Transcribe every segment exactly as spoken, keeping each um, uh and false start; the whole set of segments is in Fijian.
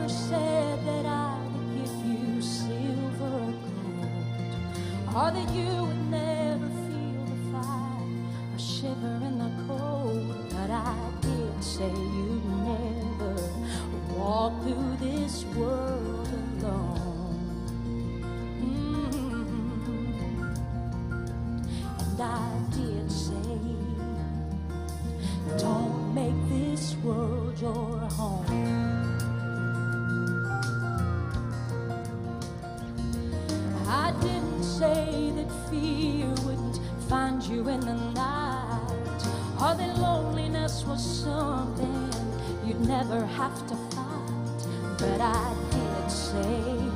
Said that I would give you silver or gold, or that you would never feel the fire or shiver in the cold. But I did say you never walk through this world alone. Mm. And I did say, don't make this world your home. I didn't say that fear wouldn't find you in the night, or that loneliness was something you'd never have to fight. But I did say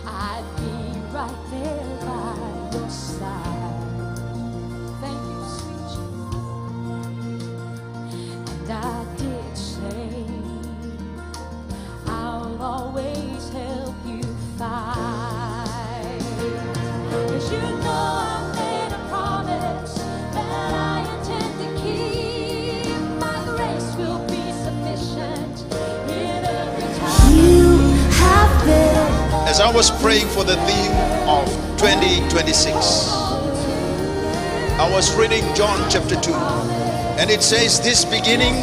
I'd be right there by your side. Thank you, sweet Jesus. And I did say I'll always help you fight. 'Cause you know I made a promise that I intend to keep. My grace will be sufficient in every time. You have been. As I was praying for the theme of twenty twenty-six, I was reading John chapter two, and it says, this beginning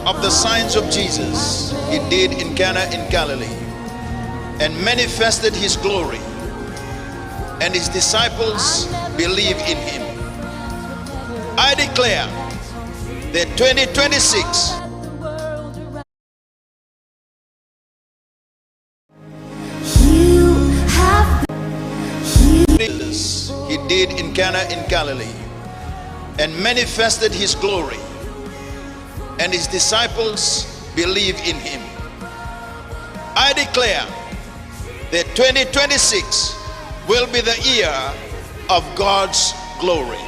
of the signs of Jesus he did in Cana in Galilee, and manifested his glory, and his disciples believed in him. I declare that twenty twenty-six, you have he did in Cana in Galilee, and manifested his glory, and his disciples believed in him. I declare that twenty twenty-six will be the year of God's glory.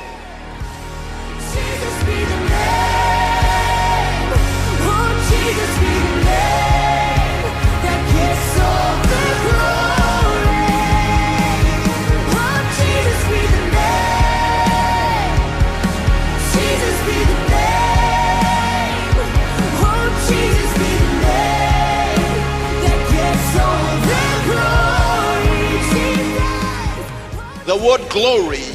Jesus be the name. Oh, Jesus be the name that gets all the glory. Oh, Jesus be the name. Jesus be the name. Oh, Jesus be the name that gets all the glory. Jesus. The word glory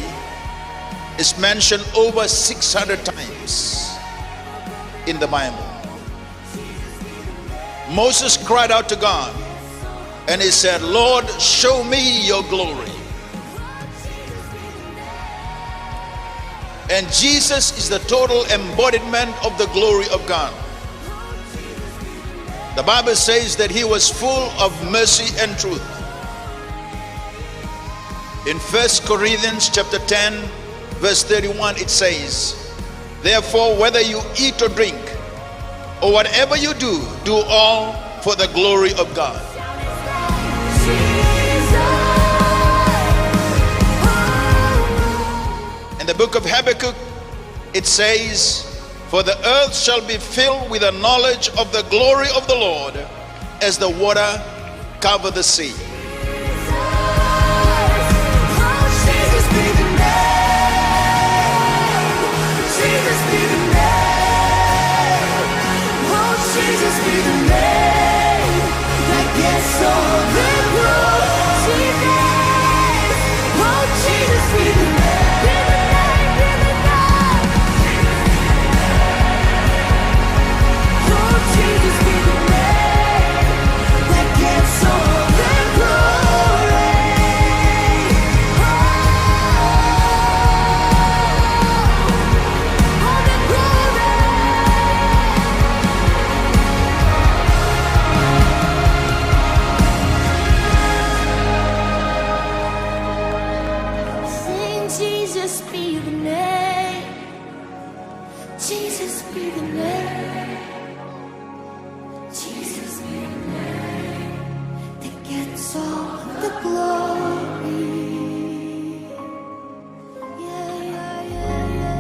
is mentioned over six hundred times in the Bible. Moses cried out to God and he said, Lord, show me your glory. And Jesus is the total embodiment of the glory of God. The Bible says that he was full of mercy and truth. In First Corinthians chapter ten, verse thirty-one, it says, therefore, whether you eat or drink, or whatever you do, do all for the glory of God. In the book of Habakkuk, it says, for the earth shall be filled with the knowledge of the glory of the Lord, as the water cover the sea. Sing Jesus be the name. Jesus be the name. Jesus be the name that gets all the glory. Yeah, yeah, yeah, yeah.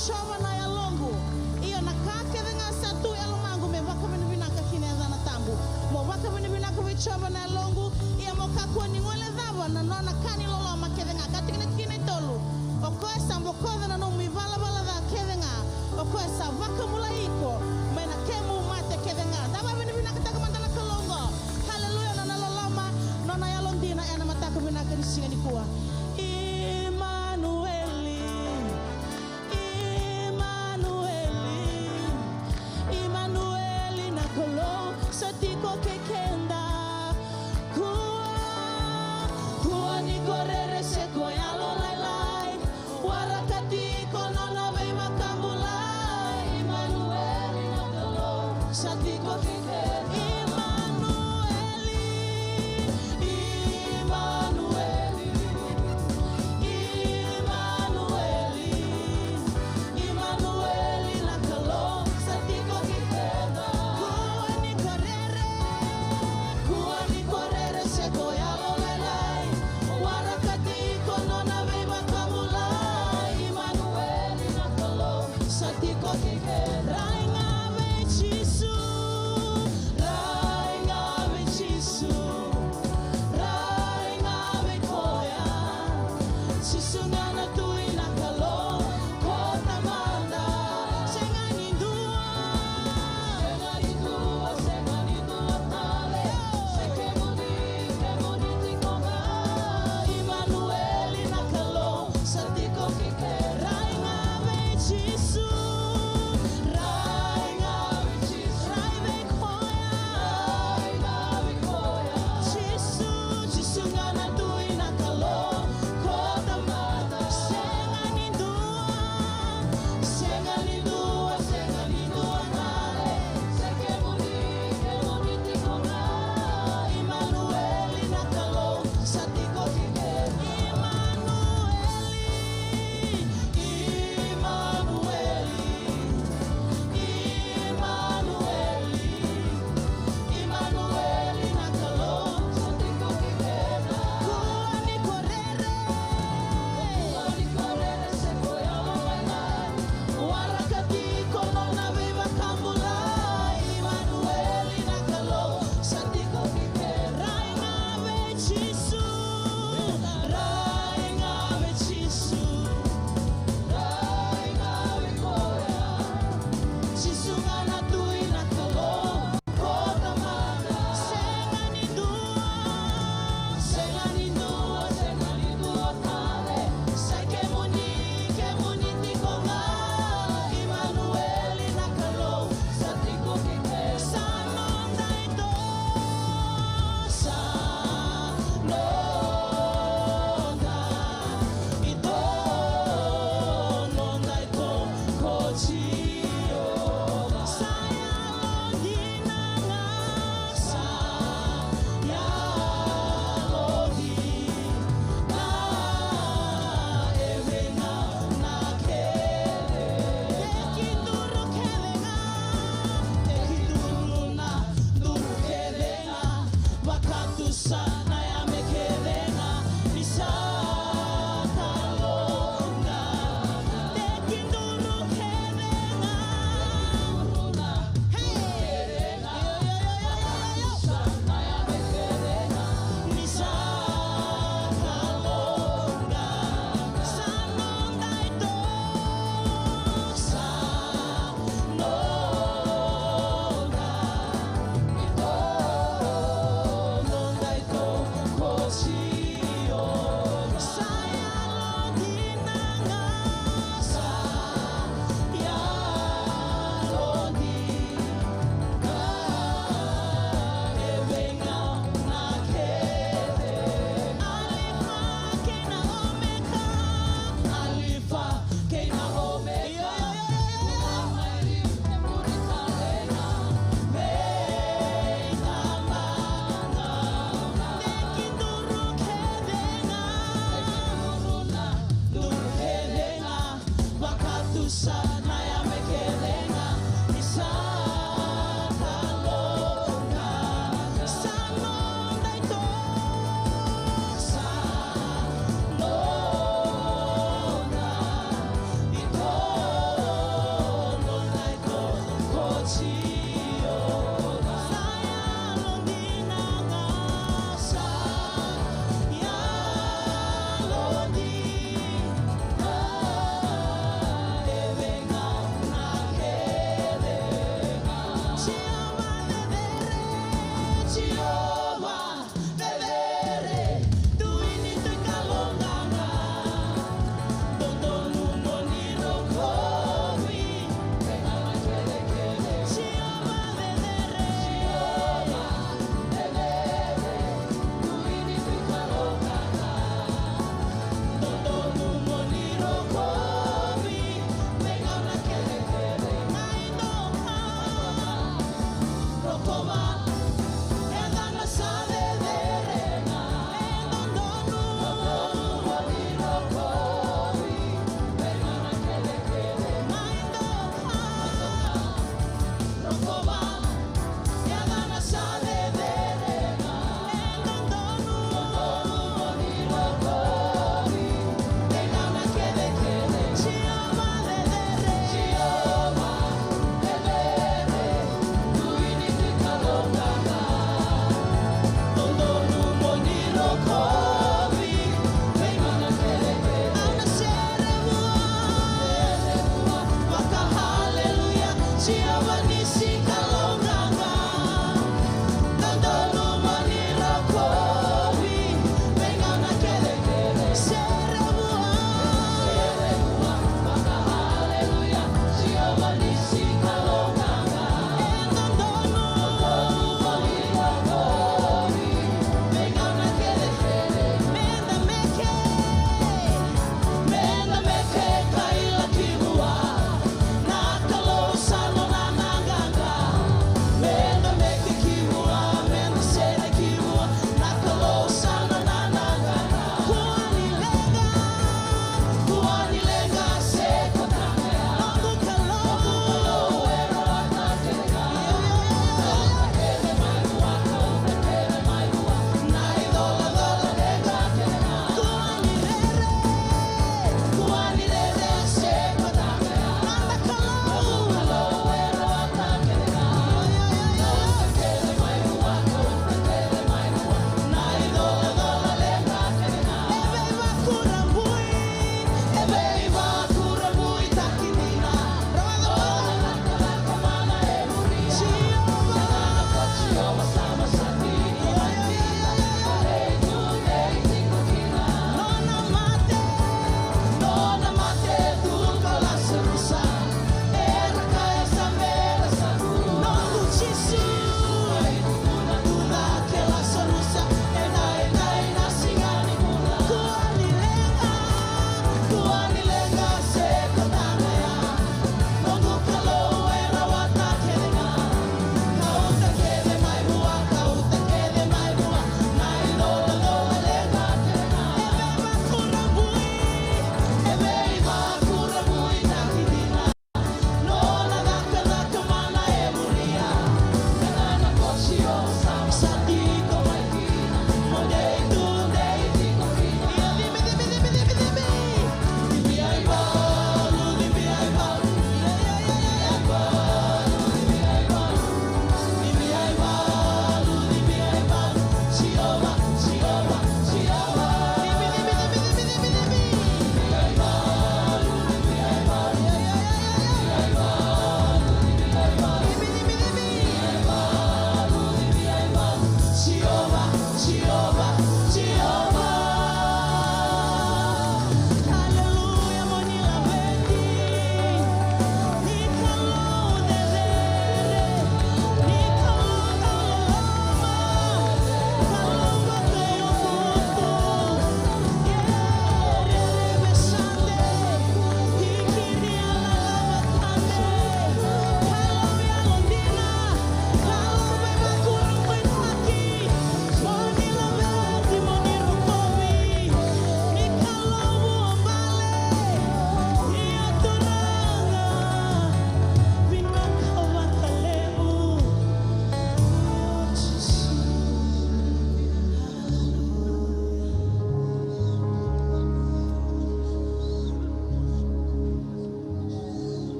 Jiova na yaloqu, io na ka kece ga sa tu e lomaqu me vakavinavinaka ki na yacana tabu. Mo vakavinavinaka vei Jiova na yaloqu, ia mo kakua ni guilecava na nona ka ni loloma kece ga. Ka tikina kina e tolu. O koya sa bokoca na nomu ivalavala ca kece ga. O koya sa vakabulai iko mai na kemu mate kece ga. Da vakavinavinakataka mada na Kalou oqo. Haleluya, nona loloma, nona yalodina ena mataka vinaka ni siga nikua. Imanueli. Imanueli, Imanueli na Kalou sa tiko kei keda. Kua, kua ni ko rere se ko yalolailai. Waraka tiko nona veivakabulai. Imanueli na Kalou sa tiko kei keda. Imanueli, Imanueli.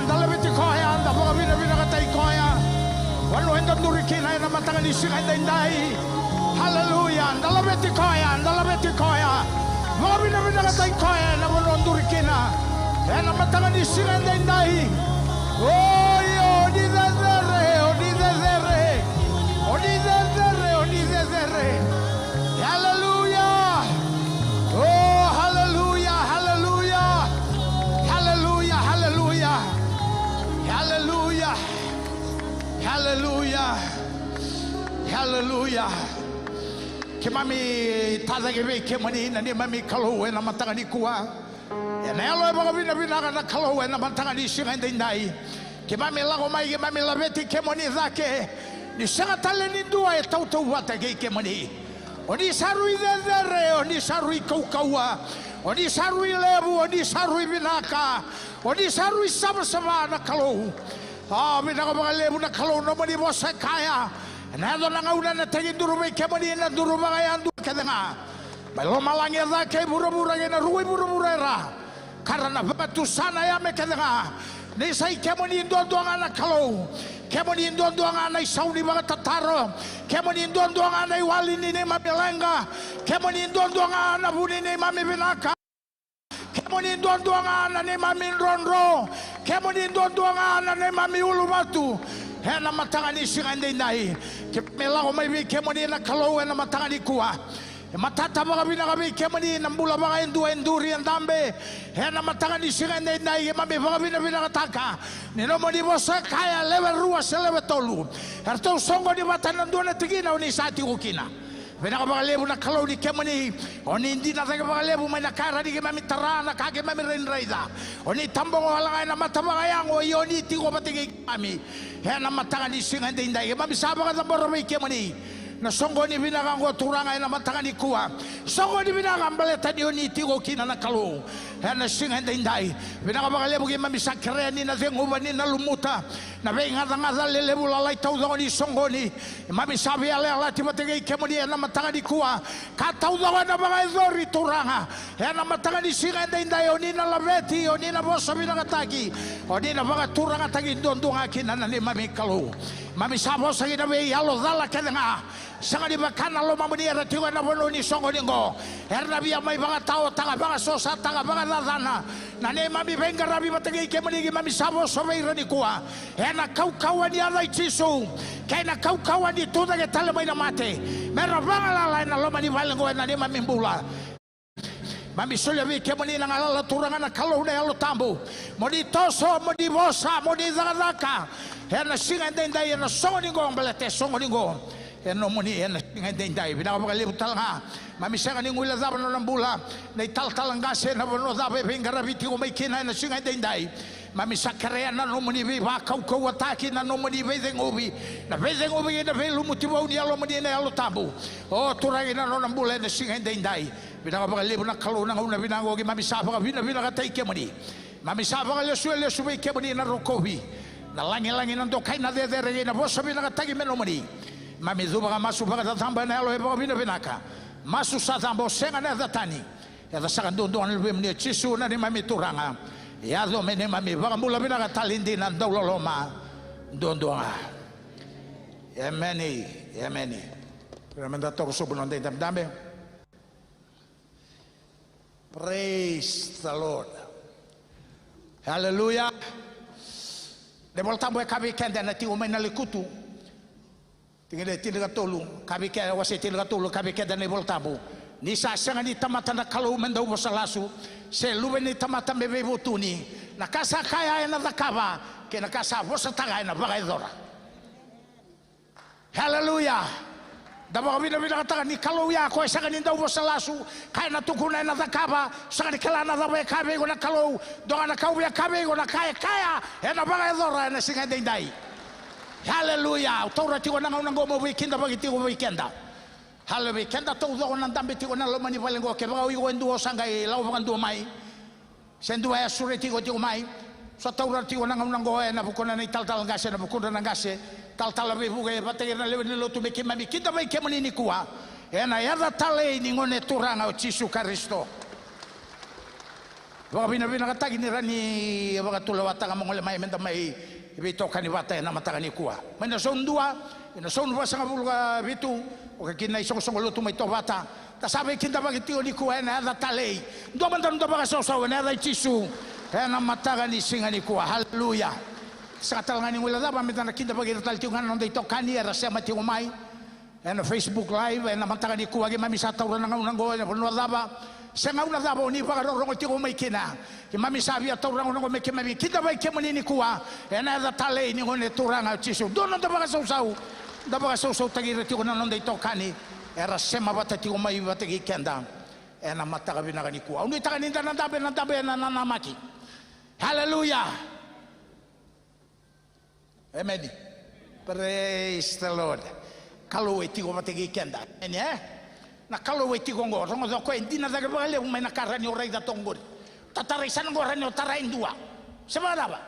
Da laveti koya, da vakavinavinakataki koya. Vanua eda duri kina ena mataka ni siga edaidai. Haleluya. Da laveti koya, da laveti koya. Vakavinavinakataki koya ena vanua o duri kina ena mataka ni siga edaidai. O io, o ni cecere, o ni cecere. O ni cecere, o ni cecere. Haleluya. O, haleluya, haleluya. Haleluya, haleluya. Haleluya. Haleluya. Haleluya. Keimami tacake vei kemuni na neimami Kalou ena mataka nikua. Ena yalo e vakavinavinaka na Kalou ena mataka ni siga edaidai. Keimami lako mai, keimami laveti kemuni cake. Ni sega tale ni dua e tautauvata kei kemuni. O ni sa rui cecere, o ni sa rui kaukauwa, o ni sa rui levu, o ni sa rui vinaka, o ni sa rui savasava na Kalou. O, vinaka vakalevu na Kalou, nomuni vosa e kaya, ena yaco na gauna ena tekiduru vei kemuni na duru vakayadua kece ga mai lomalagi e ca kei vuravura kei na ruku i vuravura e ra, ka ra na vakatusa na yame kece ga. Ni sa i kemuni duadua ga na Kalou. Kemuni duadua ga na isau ni vakatataro. Kemuni duadua ga na iwali ni neimami leqa. Kemuni duadua ga na vu ni neimami vinaka. Kemuni duadua ga na neimami drodro. Kemuni duadua ga na neimami uluvatu. Ena mataka ni siga edaidai, keimami lako mai vei kemuni na Kalou ena mataka nikua. E matata vakavinaka vei kemuni na bula vakaidua e duri e dabe. Ena mataka ni siga edaidai keimami vakavinavinakataka ni nomuni vosa e kaya, lewe rua se lewe tolu eratou soqoni vata ena dua na tikina o ni sa tiko kina. Vinaka vakalevu na Kalou ni kemuni. O ni dina cake vakalevu mai na ka e rawa ni keimami tara, na ka keimami rawa ni raica. O ni tabogo wale ga ena mata vakayago, ia o ni tiko vata kei keimami. Ena mataka ni siga edaidai keimami sa vakacabora vei kemuni na soqoni vinaka oqo Turaga ena mataka nikua. Soqoni vinaka baleta ni o ni tiko kina na Kalou ena siga edaidai. Vinaka vakalevu, keimami sa kerea ni na ceguva, ni na lumuta na veigacagaca lelevu lalai taucoko ni soqoni. Keimami sa veiyalayalati vata kei kemuni ena mataka nikua. Ka taucoko ena vakayacori Turaga ena mataka ni siga edaidai, o ni na laveti, o ni na vosa vinakataki, o ni na vakaturagataki duadua ga kina na neimami Kalou. Keimami sa vosa kina vei yalo cala kece ga. Sega ni vaka na lomamuni era tiko ena vanua ni soqoni oqo. Era na via mai vakataotaka, vakasosataka, vakacacana na neimami veiqaravi vata kei kemuni. Keimami sa vosa vei ira nikua ena kaukauwa ni yaca i Jisu kei na kaukauwa ni tucake tale mai na mate, me ra vagalala ena loma ni vale oqo ena neimami bula. Keimami solia vei kemuni na galala Turaga na Kalou na Yalo Tabu, mo ni toso, mo ni vosa, mo ni cakacaka ena siga edaidai, ena soqoni oqo, baleta e soqoni oqo e nomuni ena siga edaidai. Vinaka vakalevu tale ga. Keimami sega ni guilecava na nona bula na italatala qase ena vanua cava e veiqaravi tiko mai kina ena siga edaidai. Keimami sa kerea na nomuni veivakaukauwataki, na nomuni veiceguvi, na veiceguvi kei na veilumuti vou ni Yalomuni na Yalo Tabu, o Turaga, ena nona bula ena siga edaidai. Vinaka vakalevu na Kalou na gauna vinaka oqo, keimami sa vakavinavinakataki kemuni. Keimami sa vakalesuelesu vei kemuni na rokovi, na lagilagi, na dokai, na cecere kei na vosa vinakataki me nomuni. Keimami cuva ka masu vakacacabo ena yalo e vakavinavinaka. Masu sa cabo, sega na yaca tani, yaca saka duadua ga ni Luvemuni o Jisu na neimami Turaga. Yaco me neimami iVakabula vinaka tale dina, dauloloma duadua ga. Emeni. Emeni. Ira meda toro sobu na noda idabedabe. Praise the Lord. Hallelujah. Na iVola Tabu e kaya vei keda ena tiko mai na Lekutu, tikina e tinikatolu, kaya vei keda, wase tinikatolu, kaya vei keda na iVola Tabu, ni sa sega ni tamata na Kalou me dau vosa lasu, se luve ni tamata me veivutuni. Na ka sa kaya ena cakava, kei na ka sa vosataka ena vakayacora. Haleluya. Da vakavinavinakataka ni Kalou ya, ko e sega ni dau vosa lasu, ka ena tukuna ena cakava. Sega ni kila na cava e kaya vei iko na Kalou, dua ga na ka au via kaya vei iko, na ka e kaya ena vakayacora ena siga edaidai. Haleluya. Au taura tiko na gauna oqo meu veikidavaki tiko vei keda. Haleluya. Vei keda taucoko na dabe tiko ena loma ni vale oqo, kevaka o iko e dua o sa qai lako vakadua mai, se dua e sureti iko tiko mai, sa taura tiko na gauna oqo ena vukuna na italatala qase, ena vukudra na qase, talatala veivuke, vata kei ira na lewe ni lotu, me keimami kidavaki kemuni nikua ena yaca talei ni Gone Turaga o Jisu Karisito. Vakavinavinakataki ni rawa ni vakatulewataka mo gole mai meda mai veitokani vata ena mataka nikua. Mai na zone dua, ena zone vasagavulu ka vitu, o ka kina isoqosoqo lotu mai Tovata. Da sa veikidavaki tiko nikua ena yaca talei. Dua mada noda vakasausau ena yaca i Jisu. Ena mataka ni siga nikua. Haleluya. Sega tale ga ni guilecava meda na kidavaki ira tale tiko ga na noda itokani era sema tiko mai ena Facebook Live ena mataka nikua. Keimami sa taura na gauna oqo ena vanua cava se gauna cava o ni vakarorogo tiko mai kina. Keimami sa via taura na gauna oqo me keimami kidavaki kemuni nikua ena yaca talei ni Gone Turaga o Jisu. Dua noda vakasausau, da vakasausautaki ira tiko na noda itokani era sema vata tiko mai vata kei keda ena mataka vinaka nikua. Au nuitaka ni da na dabe, na dabe ena nanamaki. Haleluya. Emeni. Praise the Lord. Kalou e tiko vata kei keda. Emeni, e? Na Kalou e tiko oqo. Rogoca, o koya e dina cake vakalevu mai na ka rawa ni o raica toka oqori. Tatarai sara oqo, rawa ni o tara e dua. Se vakacava?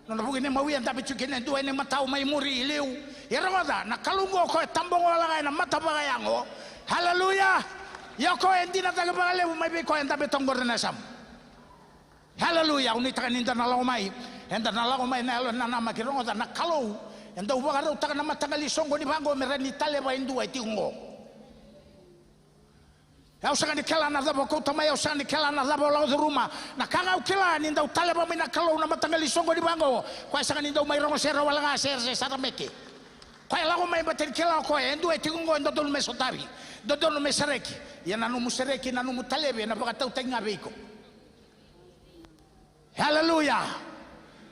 Nona vuku ni mawi e dabe tiko kina e dua ena imatau mai muri i liu. Ia rogoca, na Kalou oqo o koya e tabogo wale ga ena mata vakayago. Haleluya. Ia o koya e dina cake vakalevu mai vei koya e dabe toka oqori ena yasamu. Haleluya, au nuitaka ni da na lako mai. Eda na lako mai na yalo ni nanamaki. Rogoca, na Kalou e dau vakarautaka na mataqali soqo ni vaqo me rawa ni taleva e dua e tiko oqo. Au sega ni kila na cava o kauta mai, au sega ni kila na cava o lako curuma. Na ka ga au kila ni dau taleva mai na Kalou na mataqali soqo ni vaqo. Koya sega ni dau mai rogo sere wale ga, sere se sara meke. Koya e lako mai baleta ni kila o koya e dua e tiko oqo e dodonu me sotavi, dodonu me sereki. Ia na nomu sereki, na nomu talevi ena vakatautaki ga vei iko. Haleluya.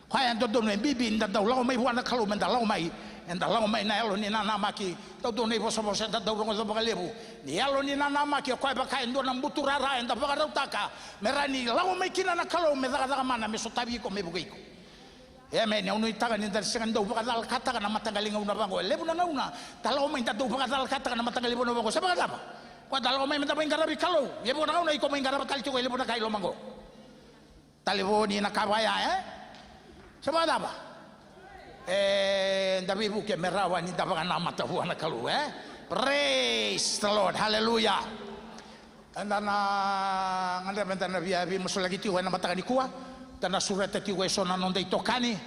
Koya e dodonu, e bibi ni da dau lako mai vua na Kalou, meda lako mai, eda lako mai na yalo ni nanamaki. Dau dua na ivosavosa eda dau rogoca vakalevu. Ni yalo ni nanamaki, o koya e vaka e dua na buturara eda vakarautaka me rawa ni lako mai kina na Kalou me cakacaka mana me sotavi iko, me vukei iko. Emeni. Au nuitaka ni da sega ni dau vakacalakataka na mataqali gauna vaqo. E levu na gauna da lako mai da dau vakacalakataka na mataqali vanua vaqo. Se vakacava? Koya da lako mai meda mai qaravi Kalou. Ia vua na gauna iko mai qarava tale tiko e levu na ka i loma qo. Talevoni, na ka vaya, e? Se vakacava? E, da veivuke me rawa ni da vakanamata vua na Kalou, e? Praise the Lord. Hallelujah. Eda na gadreva meda na via veimasulaki tiko ena mataka nikua. Da na sureta tiko eso na noda itokani.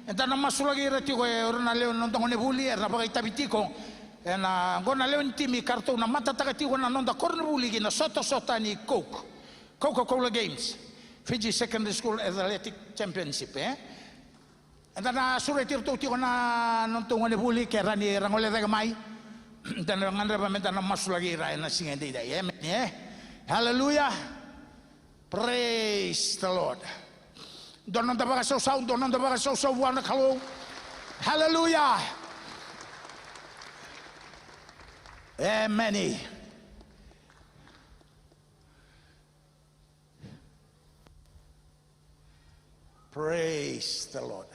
Eda na masulaki ira tiko e ira na lewe ni noda gone vuli, era na vakaitavi tiko ena qo na lewe ni timi ka ratou na matataka tiko na noda koronivuli ki na sotasota ni Coke. Coca-Cola Games, Fiji Secondary School Athletic Championship, e? Eda na sureti iratou tiko na nodatou gone vuli ke rawa ni ra gole cake mai. Eda na gadreva meda na masulaki ira ena siga edaidai. Emeni, e? Hallelujah. Praise the Lord. Dua noda vakasausau, dua noda vakasausau vua na Kalou. Hallelujah. Emeni. Praise the Lord.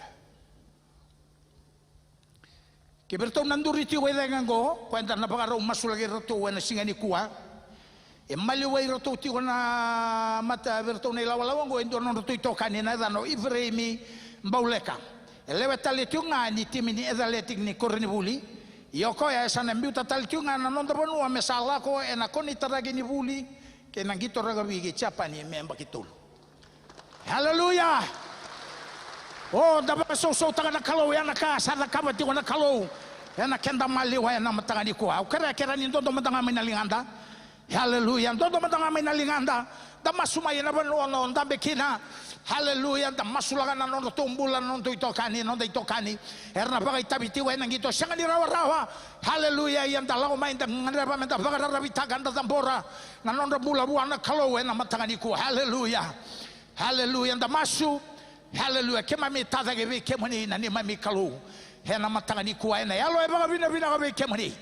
Kei vei iratou na duri tiko e cake qo, koya eda na vakarau masulaki iratou ena siga nikua. E maliwai iratou tiko na mata vei iratou na ilawalawa qo, e dua nodratou itokani na yacana o Ifereimi Bauleka. E lewe tale tiko ga ni timi ni athletic ni koronivuli. Ia o koya e sa na biuta tale tiko ga na noda vanua me sa lako ena konitaraki ni vuli kei na qito rakavi kei Japani me yabaki tolu. Haleluya. O, da vakasausautaka na Kalou, ya na ka sa cakava tiko na Kalou ena keda maliwa ena mataka nikua. Au kerea ke rawa ni dodo mada ga mai na ligada. Haleluya. Dodo mada ga mai na ligada. Da masu mai ena vanua o dabe kina. Haleluya. Da masulaka na nodratou bula, na nodratou itokani, noda itokani. Era na vakaitavi tiko ena qito sega ni rawarawa. Haleluya. Ia da lako mai, da gadreva meda vakararavitaka, da cabora na nodra bula vua na Kalou ena mataka nikua. Haleluya. Haleluya. Da masu. Haleluya. Keimami tacake vei kemuni na neimami Kalou ena mataka nikua, ena yalo e vakavinavinaka vei kemuni.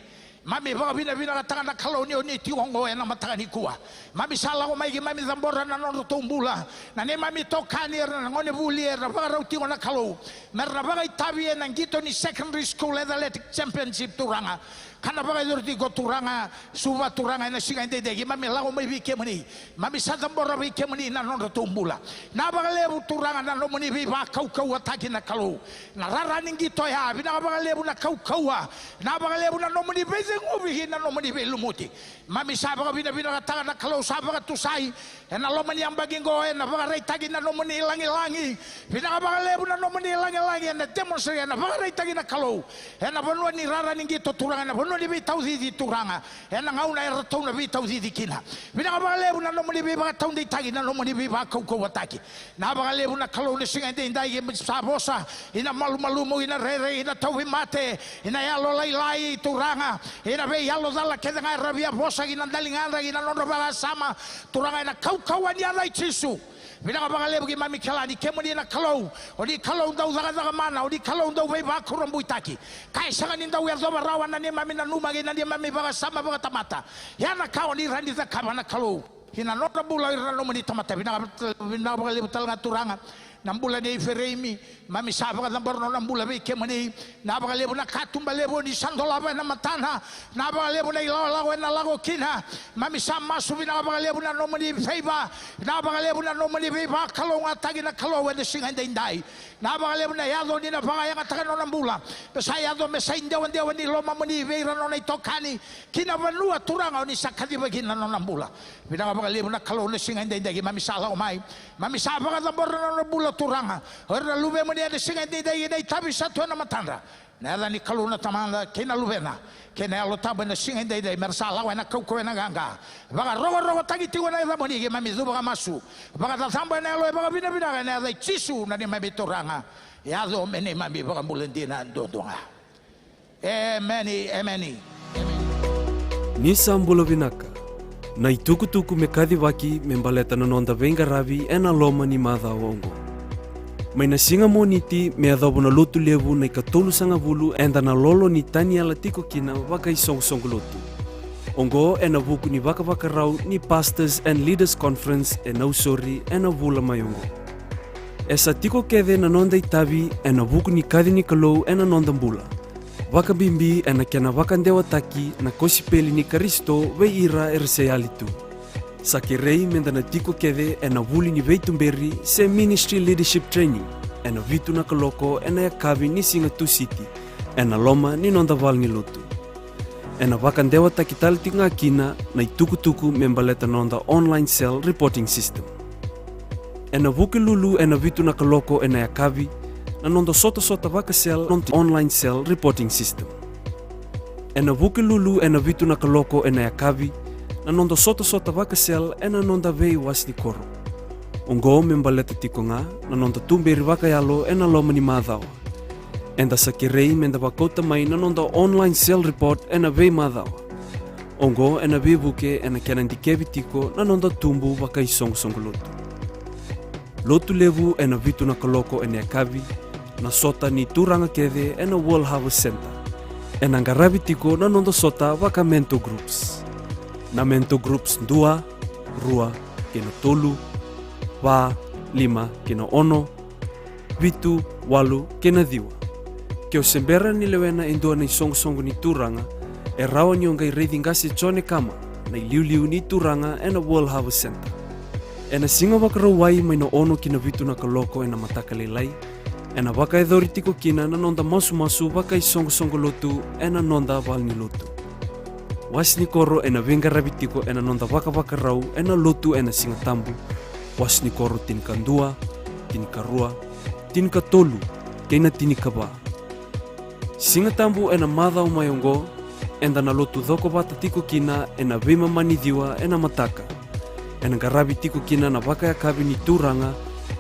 Mami vakavinavinakataka na Kalou ni o ni tiko oqo ena mataka nikua. Mami sa lako mai, keimami cabora na nodratou bula, na neimami itokani, era na gone vuli era vakarau tiko na Kalou, mera na vakaitavi ena qito ni Secondary School Athletic Championship, Turaga. Ka na vakayacori tiko, Turaga. Suva, Turaga, ena siga edaidai keimami lako mai vei kemuni. Mami sa cabora vei kemuni na nodratou bula. Na vakalevu, Turaga, na nomuni veivakaukauwataki na Kalou. Na rara ni qito ya, vinaka vakalevu na kaukauwa. Na vakalevu na nomuni vei teguvi kina na nomuni veilumuti. Mami sa vakavinavinakataka na Kalou sa vakatusai ena loma ni yabaki qo, ena vakaraitaki na nomuni lagilagi. Vinaka vakalevu na nomuni lagilagi ena demonstrate, ena vakaraitaki na Kalou ena vanua ni rara ni qito Turaga, ena vanua ni veitaucici Turaga, ena gauna eratou na veitaucici kina. Vinaka vakalevu na nomuni veivakataudeitaki, na nomuni veivakaukauwataki. Na vakalevu na Kalou na siga edaidai, keimami sa vosa ina malumalumu, ina rere, ina tauvimate, ina yalolailai Turaga, ina veiyalocala kece ga era via vosa ki na daligadra, ki na nodra vakasama Turaga, ena kaukauwa ni yaca i Jisu. Vinaka vakalevu keimami kila ni kemuni na Kalou, o ni Kalou dau cakacaka mana, o ni Kalou dau veivakurabuitaki. Ka e sega ni dau yacova rawa na neimami nanuma kei na neimami vakasama vakatamata. Ia na ka o ni rawa ni cakava na Kalou ki na nodra bula o ira na nomuni tamata. Vinaka, vinaka vakalevu tale ga Turaga na bula nei Ifereimi, mami sa vakacabora nona bula vei kemuni. Na vakalevu na katuba levu o ni sa dolava ena matana. Na vakalevu na ilakolako ena lako kina. Mami sa masu, vinaka vakalevu na nomuni favour. Na vakalevu na nomuni veivakalougatataki na Kalou ena siga edaidai. Na vakalevu na yaco ni na vakayagataka nona bula, me sa yaco me sa idewadewa ni lomamuni vei ira na nona itokani ki na vanua Turaga o ni sa kaciva kina na nona bula. Vinaka vakalevu na Kalou na siga edaidai keimami sa lako mai. Mami sa vakacabora na nona bula Turaga, o ira na luvemuni ena siga edaidai, ena itavi sa tu ena matadra. Na yaca ni Kalou na Tamada kei na Luvena kei na Yalo Tabu ena siga edaidai, me ra sa lako ena kaukauwa, ena qaqa. Vakarokorokotaki tiko na yacamuni, keimami cuva ka masu vakacacabo ena yalo e vakavinavinaka ena yaca i Jisu na neimami Turaga. Yaco me neimami vakabula dina duadua ga. Emeni, emeni. Ni sa bula vinaka. Na itukutuku me kacivaki me baleta na noda veiqaravi ena loma ni macawa oqo. Mai na siga Moniti me yacova na Lotulevu na ikatolusagavulu, eda na lolo ni taniela tiko kina vakaisoqosoqo lotu. Oqo ena vuku ni vakavakarau ni Pastors and Leaders Conference e Nausori ena vula mai oqo. E sa tiko kece na noda itavi ena vuku ni kaci ni Kalou ena noda bula, vakabibi ena kena vakadewataki na kosipeli ni Karisito vei ira era se yali tu. Sa kerei meda na tiko kece ena vuli ni veituberi se Ministry Leadership Training ena vitu na kaloko ena yakavi ni siga Tusiti ena loma ni noda valenilotu. Ena vakadewataki tale tiko ga kina na itukutuku me baleta na noda online cell reporting system. Ena Vukelulu ena vitu na kaloko ena yakavi na noda sotasota vakacell, noda online cell reporting system. Ena Vukelulu ena vitu na kaloko ena yakavi na noda sotasota vakacell ena noda veiwase ni koro. Oqo me baleta tiko ga na noda tuberi vakayalo ena loma ni macawa. Eda sa kerei meda vakauta mai na noda online cell report ena veimacawa. Oqo ena veivuke ena kena dikevi tiko na noda tubu vakaisoqosoqo lotu. Lotulevu ena vitu na kaloko ena yakavi, na sota ni turaga kece ena World Harvest Centre. Ena qaravi tiko na noda sota vaka mentor groups. Na mentor groups dua, rua, kei na tolu, va, lima, kei na ono, vitu, walu, kei na ciwa. Ke o se bera ni lewena e dua na isoqosoqo ni turaga, e rawa ni o qai raici qase Jone Kama, na iliuliu ni turaga ena World Harvest Centre. Ena Siga Vakarauwai mai na ono ki na vitu na kaloko ena mataka lailai, ena vakayacori tiko kina na noda masumasu vakaisoqosoqo lotu ena noda valenilotu. Wase ni koro ena veiqaravi tiko ena noda vakavakarau ena lotu ena Siga Tabu, wase ni koro tinikadua, tinikarua, tinikatolu, kei na tinikava. Siga Tabu ena macawa mai oqo, eda na lotu cokovata tiko kina ena veimama ni ciwa ena mataka. Ena qaravi tiko kina na vakayakavi ni turaga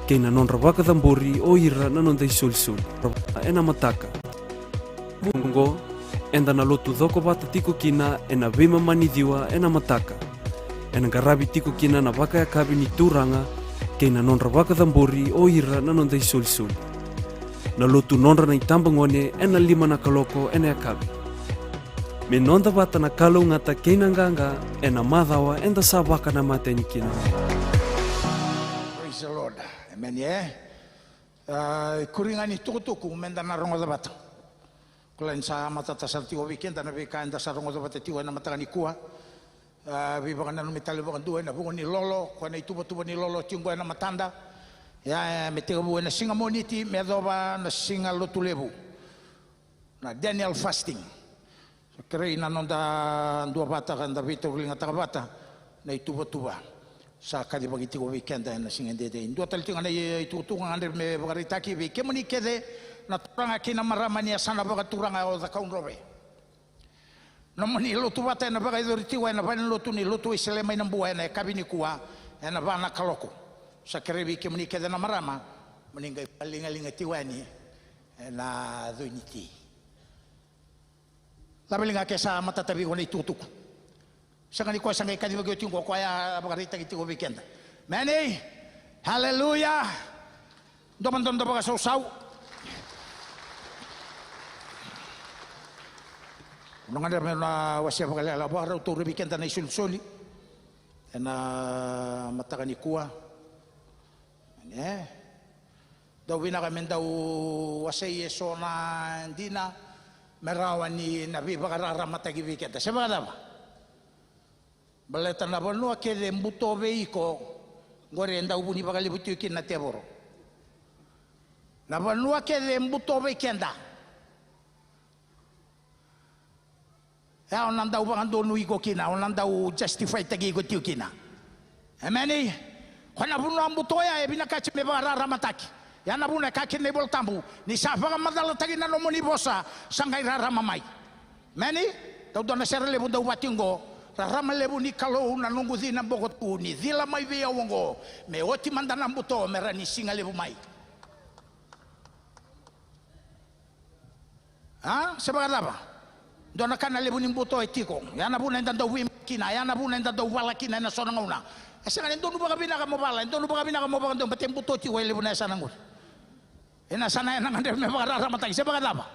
kei na nodra vakacabori o ira na noda isolisoli ena mataka. Oqo, eda na lotu cokovata tiko kina ena veimama ni ciwa ena mataka. Ena qaravi tiko kina na vakayakavi ni turaga kei na nodra vakacabori o ira na noda isolisoli. Na lotu nodra na itabagone ena lima na kaloko ena yakavi. Me noda vata na kalougata kei na qaqa ena macawa eda sa vakanamata yani kina. Praise the Lord. Amen, e? A, ikuri ga ni tukutuku meda na rogoca vata. Kila ni sa matata sara tiko vei keda na veika eda sa rogoca vata tiko ena mataka nikua. A, veivakananumi tale vakadua ena vuku ni lolo, koya na ituvatuva ni lolo tiko ena matada. Ia, e, me tekivu ena Siga Moniti me yacova na Siga Lotulevu, na Daniel fasting. Kerei na noda duavata ka da veitauriligataka vata na ituvatuva sa kacivaki tiko vei keda ena siga edaidai. Dua tale tiko ga na i- itukutuku ga gadre me vakaraitaki vei kemuni kece na turaga kei na marama ni yasana vakaturaga o Cakaudrove. Nomuni lotu vata ena vakayacori tiko ena valenilotu ni Lotu Wesele mai Nabua ena yakavi nikua ena va na kaloko. Sa kerei vei kemuni kece na marama mo ni qai vakaligaliga tiko yani ena coi ni ti. Cava e liga ke sa matata vei iko na itukutuku? Sega ni koya sa qai kacivaki oti qo, koya a vakaraitaki tiko vei keda. Meni. Haleluya. Dua mada na noda vakasausau. Au na gadreva meu na wasea vakalekaleka, vakarau taura vei keda na isolisoli ena mataka nikua. Meni. Dau vinaka me dau wasei eso na dina me rawa ni na veivakararamataki vei keda. Se vakacava? Baleta na vanua kece e buto vei iko, qori e dau vuni vakalevu tiko kina na tevoro. Na vanua kece e buto vei keda, e, o na dau vakadonui iko kina, o na dau justify-taki iko tiko kina. Emeni. Ko na vanua buto ya e vinakati me vakararamataki. Ya na vuna e kaya kina na iVola Tabu, ni sa vakamacalataki na nomuni vosa, sa qai rarama mai. Emeni. Dau dua na sere levu dau vati oqo: Rarama levu ni Kalou na noqu cina boko tu, ni cila mai vei au oqo, me oti mada na buto me rawa ni siga levu mai. A, se vakacava? Dua na ka na levu ni buto e tiko. Ya na vuna eda dau vei kina, ya na vuna eda dau vala kina ena so na gauna. E sega ni donu vakavinaka mo vala, e donu vakavinaka mo vakadonu, baleta e buto tiko e levu na yasana qori. Ena yasana ena gadreva me vakararamataki, se vakacava?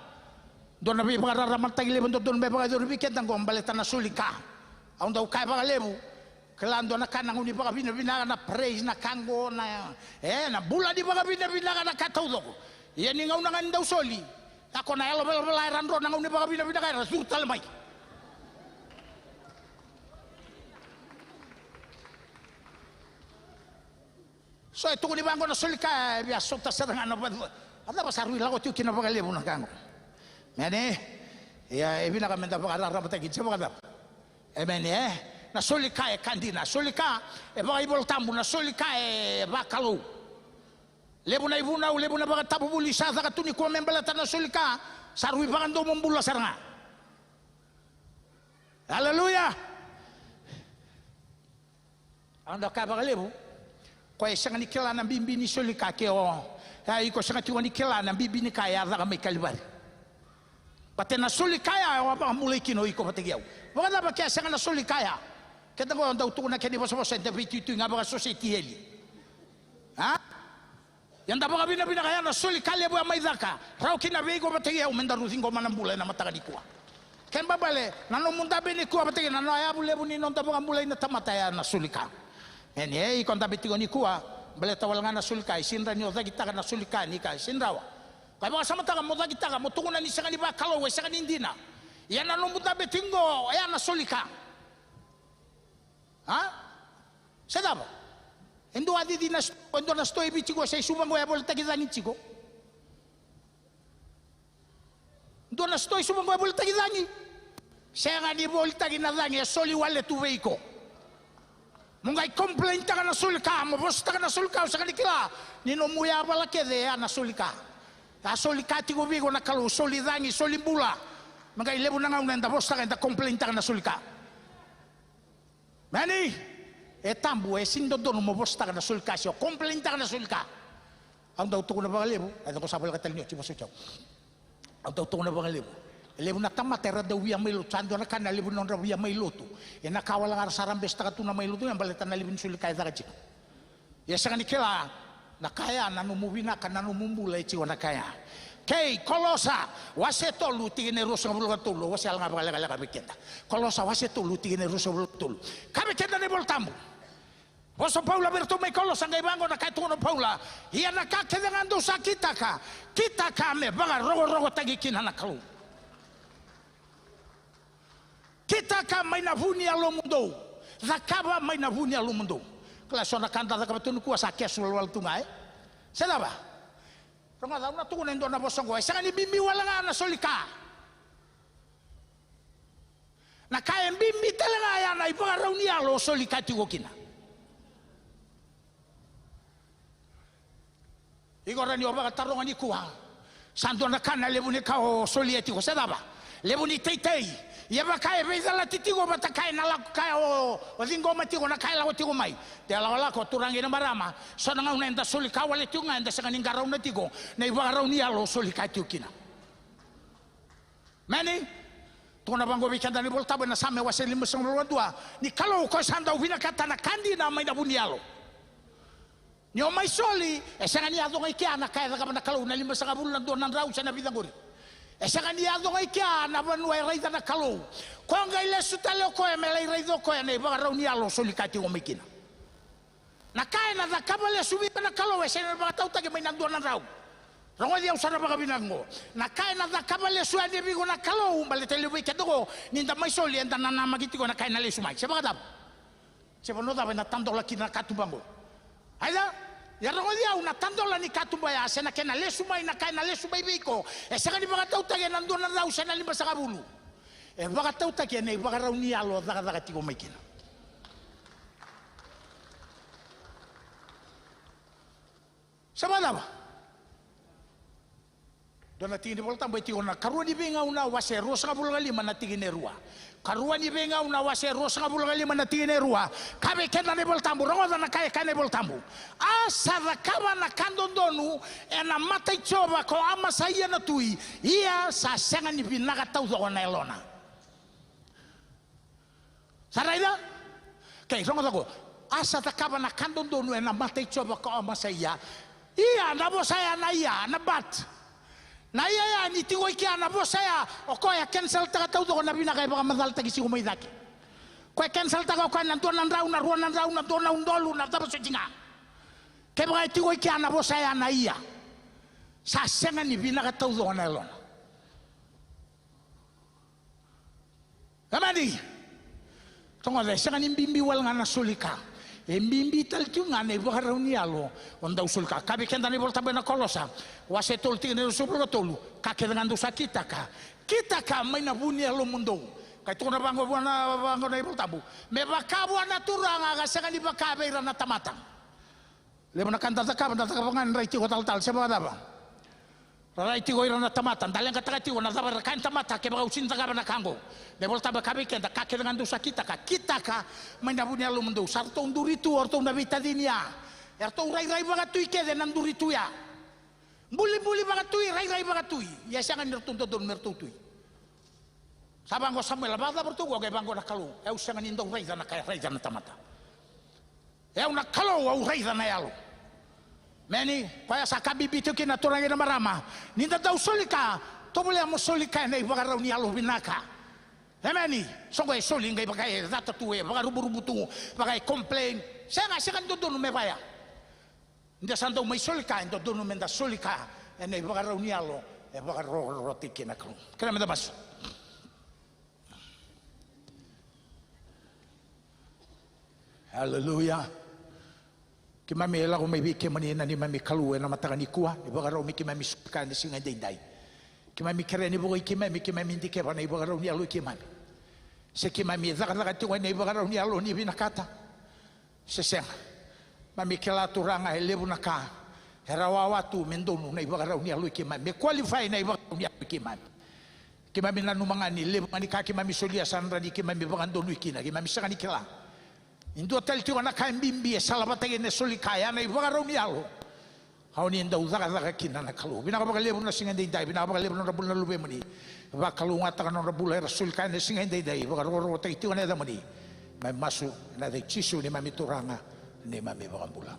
Dua na veivakararamataki levu dodonu me vakayacori vei keda qo baleta na soli ka. Au dau kaya vakalevu, kila, dua na ka na gauna ni vakavinavinaka, na praise, na ka qo, na, e, na bula ni vakavinavinaka, na ka taucoko. Ia ni gauna ga ni dau soli, ya ko na yalo velavela era dro na gauna ni vakavinavinaka era curu tale mai. So e tukuni vaqo na soli ka, e via sota sara ga na va- a cava sa rui lako tiko kina vakalevu na ka qo. Meni. Ia e vinaka me da vakararamataki, se vakacava? Emeni, e? Na soli ka e ka dina, soli ka e vakaivolatabu, na soli ka e vakalou. Levu na ivunau, levu na vakatavuvuli sa caka tu nikua me baleta na soli ka, sa rui vakadomobula sara ga. Aleluya. Au dau kaya vakalevu, ko e sega ni kila na bibi ni soli ka ke o, ya iko sega tiko ni kila na bibi ni ka e a caka mai Kalivari. Baleta na soli ka ya o a vakabulai kina o iko vata kei au. Vakacava ke a sega na soli ka ya? Keda qo dau tukuna kena ivosavosa eda veituitui ga vakasosetieli. A? Ia da vakavinavinaka, ya na soli ka levu e a mai caka, rawa kina vei iko vata kei au me daru ciqoma na bula ena mataka nikua. Kena ibalebale, na nomu dabe nikua vata kei na, na yavu levu ni noda vakabulai na tamata ya na soli ka. Eni, e, iko dabe tiko nikua, baleta wale ga na soli ka, e sega ni o cakitaka na soli ka ni ka, e sega ni rawa. Ko e vakasamataka mo cakitaka, mo tukuna ni sega ni vakalou, e sega ni dina. Ia na nomu dabe tiko qo, ya na soli ka. A? Se cava? E dua a cici na sitoa, e dua na sitoa e Viti qo, se i Suva qo e a volitaki cagi tiko. Dua na sitoa i Suva qo e volitaki cagi. Sega ni volitaki na cagi, e soli wale tu vei iko. Mo qai complain-taka na soli ka, mo vosataka na soli ka, o sega ni kila ni nomu yavala kece e a na soli ka. A soli ka tiko vei iko na Kalou, soli cagi, soli bula. Me qai levu na gauna eda vosataka, eda complain-taka na soli ka. Meni, e tabu, e sega ni dodonu mo vosataka na soli ka se o complain-taka na soli ka. Au dau tukuna vakalevu, e, ko sa voleka tale ni oti, vosoti au. Au dau tukuna vakalevu. E levu na tamata era dau via mai lotu, sa dua na ka na levu ni nodra via mai lotu. E na ka wale ga era sa ra besetaka tu na mai lotu, e baleta na levu ni soli ka e caka tiko. Ia sega ni kila na ka ya, na nomu vinaka, na nomu bula e tiko na ka ya. Kei Kolosa wase tolu tikina e ruasagavulu ka tolu, au wasea ga vakalekaleka vei keda. Kolosa wase tolu tikina e ruasagavulu ka tolu. Kaya vei keda na iVola Tabu. Vosa o Paula vei iratou mai Kolosa, qai vaqo na ka e tukuna o Paula: Ia na ka kece ga dou sa kitaka, kitaka me vakarokorokotaki kina na Kalou. Kitaka mai na vu ni yalomudou. Cakava mai na vu ni yalomudou. Kila, so na ka da cakava tu nikua sa casual wale tu ga, e? Se cava? Rogoca, au na tukuna e dua na vosa oqo, e sega ni bibi wale ga na soli ka. Na ka e bibi tale ga ya na ivakarau ni yalo o soli kaya tiko kina. Iko rawa ni o vakataroga nikua. Sa dua na ka na levu ni ka o solia tiko, se cava? Levu ni teitei. Ia vaka e veicalati tiko vata kaya na lako kaya o, o ciqoma tiko na ka e lako tiko mai. Te lakolako, turaga kei na marama. So na gauna eda soli ka wale tiko ga, eda sega ni qarauna tiko na ivakarau ni yalo o soli kaya tiko kina. Meni, tukuna vaqo vei keda na iVolatabu ena Same wase limasagavulu ka dua, ni Kalou ko sa dau vinakata na ka dina mai na vu ni yalo. Ni o mai soli, e sega ni yaco ga i kea na ka e cakava na Kalou na limasagavulu na dua na drau se na vica qori. E sega ni yaco ga i kea na vanua e raica na Kalou. Ko qai lesu tale o koya me lai raica o koya na ivakarau ni yalo o soli ka tiko mai kina. Na ka ena cakava lesu vei iko na Kalou e sega ni vakatautaki mai na dua na drau. Rogoci au sara vakavinaka oqo. Na ka ena cakava lesu yani vei iko na Kalou, baleta e levu vei keda oqo, ni da mai soli eda nanamaki tiko na ka ena lesu mai. Se vakacava? Se vanua cava ena tadola kina na katuba oqo? Aia, ia rogoci au, na tadola ni katuba ya se na kena lesu mai, na ka ena lesu mai vei iko, e sega ni vakatautaki ena dua na drau se na limasagavulu. E vakatautaki ena ivakarau ni yalo o cakacaka tiko mai kina. Sa vakacava? Dua na tiki ni Volatabu e tiko na Karua ni Veigauna wase ruasagavulu ka lima na tikina e rua. Karua ni Veigauna wase ruasagavulu ka lima na tikina e rua. Kaya vei keda na iVolatabu, rogoca na ka e kaya na iVolatabu. A sa cakava na ka dodonu ena mata i Jiova ko Amasaia na tui, ia sa sega ni vinaka taucoko na yalona. Sa raica? Kei rogoca ko. A sa cakava na ka dodonu ena mata i Jiova ko Amasaia. Ia, na vosa ya na ia, na but. Na ia ya ni tiko i kea na vosa ya, o koya e cancel-taka taucoko na vinaka e vakamacalataki tiko mai cake. Koya e cancel-taka o koya na dua na drau, na rua na drau, na dua na udolu, na cava soti ga. Kevaka e tiko i kea na vosa ya na ia, sa sega ni vinaka taucoko na yalona. Emeni. Rogoca, e sega ni bibi wale ga na soli ka. E bibi tale tiko ga na ivakarau ni yalo o dau soli ka. Kaya vei keda na iVolatabu ena Kolosa wase tolu tikina e ruasagavulu ka tolu. Ka kece ga dou sa kitaka, kitaka mai na vu ni yalomudou. Qai tukuna vaqo vua na, vaqo na iVolatabu. Me vaka vua na Turaga ka sega ni vaka vei ira na tamata. Levu na ka da cakava, da cakava ga ni rai tiko talatala, se vakacava? Ra rai tiko ira na tamata, da leqataka tiko na cava era kaya na tamata kevaka au sega ni cakava na ka oqo. Na iVolatabu e kaya vei keda, ka kece ga dou sa kitaka, kitaka mai na vu ni yalomudou. Sa ratou duri tu o ratou na veitacini ya. E ratou rairai vakatui kece na duri tu ya. Bulibuli vakatui, rairai vakatui. Ia e sega ni ratou dodonu me ratou tui. Sa vaqo o Samuela, vakacava ratou qo? Qai vaqo na Kalou, e, au sega ni dau raica na ka e raica na tamata. E, au na Kalou, au raica na yalo. Meni, koya sa ka bibi tiko kina, turaga kei na marama. Ni da dau soli ka, tovolea mo soli ka ena ivakarau ni yalo vinaka. Emeni. So qo e soli qai vaka e cata tu, e vakaruburubu tu, vaka e complain. Sega, sega ni dodonu me vaya. Ni da sa dau mai soli ka, e dodonu me da soli ka ena ivakarau ni yalo e vakarokorokotaki kina na Kalou. Kerea me da masu. Aleluya. Keimami e lako mai vei kemuni na neimami Kalou ena mataka nikua, ni vakarau me keimami soli ka ena siga edaidai. Keimami kerea ni vukei keimami, keimami dikeva na ivakarau ni yalo i keimami. Se keimami cakacaka tiko ena ivakarau ni yalo ni vinakata. Se sega. Keimami kila, Turaga, e levu na ka era wawa tu me donu na ivakarau ni yalo i keimami, me qualify na ivakarau ni yalo i keimami. Keimami nanuma ga ni levu ga ni ka keimami solia sa dra ni keimami vakadonui kina, keimami sega ni kila. E dua tale tiko na ka e bibi e salavata kei na soli ka, ya na ivakarau ni yalo. Au ni dau cakacaka kina na Kalou. Vinaka vakalevu na siga edaidai, vinaka vakalevu na nodra bula na luvemuni. Vakalougatataka na nodra bula era soli ka ena siga edaidai, vakarokorokotaki tiko na yacamuni. Mai masu ena yaca i Jisu neimami Turaga, neimami Vakabula.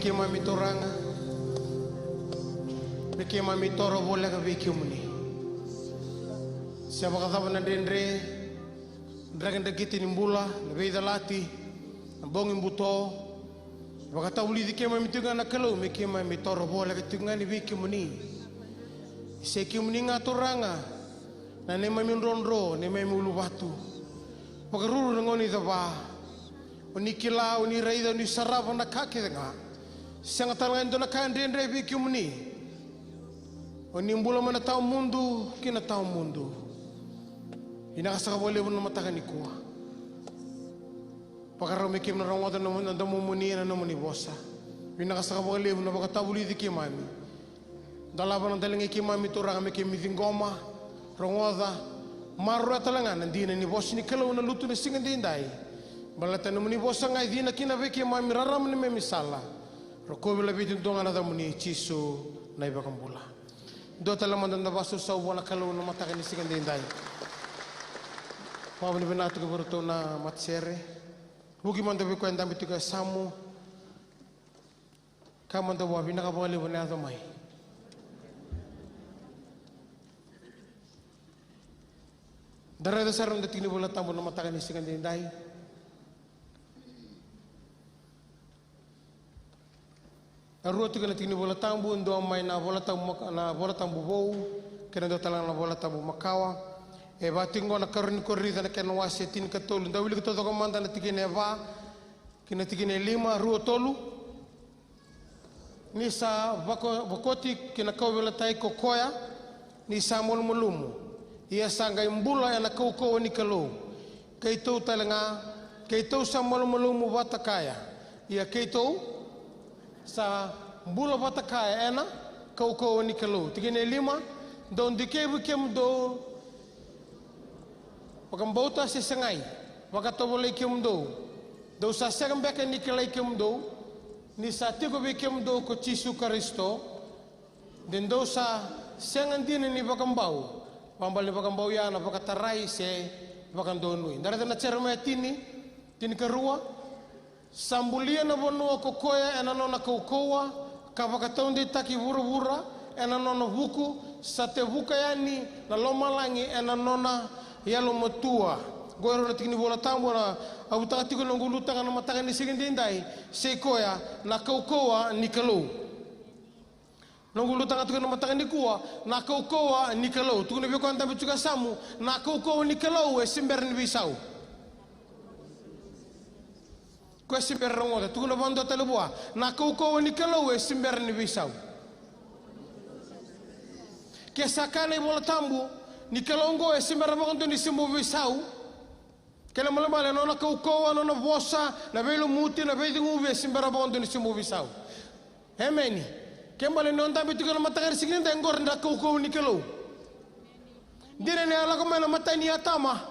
Keimami Turaga, me keimami toro voleka vei kemuni. Se vakacava na dredre, dragidrakiti ni bula, na veicalati, na bogi buto, vakatavulici keimami tiko ga na Kalou, me keimami toro voleka tiko ga ni vei kemuni. Se kemuni ga Turaga, na neimami drodro, neimami uluvatu. Vakaruru na gauna i cava. O ni kila, o ni raica, o ni sarava na ka kece ga. Sega tale ga e dua na ka dredre vei kemuni. O ni bula mai na tawa mudu ki na tawa mudu. Vinaka saka vakalevu na mataka nikua. Vakarau me keimami na rogoca na, na domomuni ena nomuni vosa. Vinaka saka vakalevu na vakatavulici keimami. Dolava na daligai keimami Turaga me keimami ciqoma, rogoca, maroroya tale ga na dina ni vosa ni Kalou na lotu na siga edaidai. Baleta na nomuni vosa ga e cina kina vei keimami, rarama na neimami sala. Rokovi laveti dua ga na yacamuni Jisu na iVakabula. Dua tale mada na vakasausau vua na Kalou na mataka ni siga edaidai. Vakavinavinaka tiko vei iratou na matasere. Vuki mada vei koya e dabe tiko e yasamu. Ka mada vua, vinaka vakalevu na yaco mai. Da raica sara na tiki ni Vola Tabu na mataka ni siga edaidai. E rua tiko na tiki ni Vola Tabu, dua mai na Vola Tabu maka-, na Vola Tabu Vou, kei na dua tale ga na Vola Tabu Makawa. E vaka tiko qo na Karua ni Korinica na kena wase tinikatolu. Da wilika taucoko mada na tikina e va, kei na tikina e lima, rua, tolu. Ni sa vako-, vakoti ki na kauveilatai ko koya, ni sa malumalumu, ia sa qai bula ena kaukauwa ni Kalou. Keitou tale ga, keitou sa malumalumu vata kaya, ia keitou sa bula vata kaya ena kaukauwa ni Kalou. Tikina e lima, dou dikevi kemudou vakabauta se segai, vakatovolei kemudou. Dou sa sega beka ni kilai kemudou, ni sa tiko vei kemudou ko Jisu Karisito, de dou sa sega dina ni vakabau, vakabale ni vakabau ya na vakatarai se vakadonui. Da raica na Jeremaia tini, tinikarua. Sa bulia na vanua ko koya ena nona kaukauwa, ka vakataudeitaki vuravura ena nona vuku, sa tevuka yani na lomalagi ena nona yalomatua. Qo e rua na tiki ni Vola Tabu na avutaka tiko na noqu ulutaga na mataka ni siga edaidai, se koya na kaukauwa ni Kalou. Noqu ulutaga tiko na mataka nikua, na kaukauwa ni Kalou. Tukuna vei koya dabe tiko e yasamu, na kaukauwa ni Kalou e se bera ni veisau. Koya se bera rogoca, tukuna vakadua tale vua, na kaukauwa ni Kalou e se bera ni veisau. Ke sa kaya na iVola Tabu ni Kalou oqo e se bera vakadua ni se bau veisau. Kena ibalebale, na nona kaukauwa, na nona vosa, na veilumuti, na veiteguvi e se bera vakadua ni se bau veisau. Emeni. Ke bale ni o dabe tiko na mataka ni siga edaidai, qori na kaukauwa ni Kalou. Dina ni a lako mai na imatai ni Atama,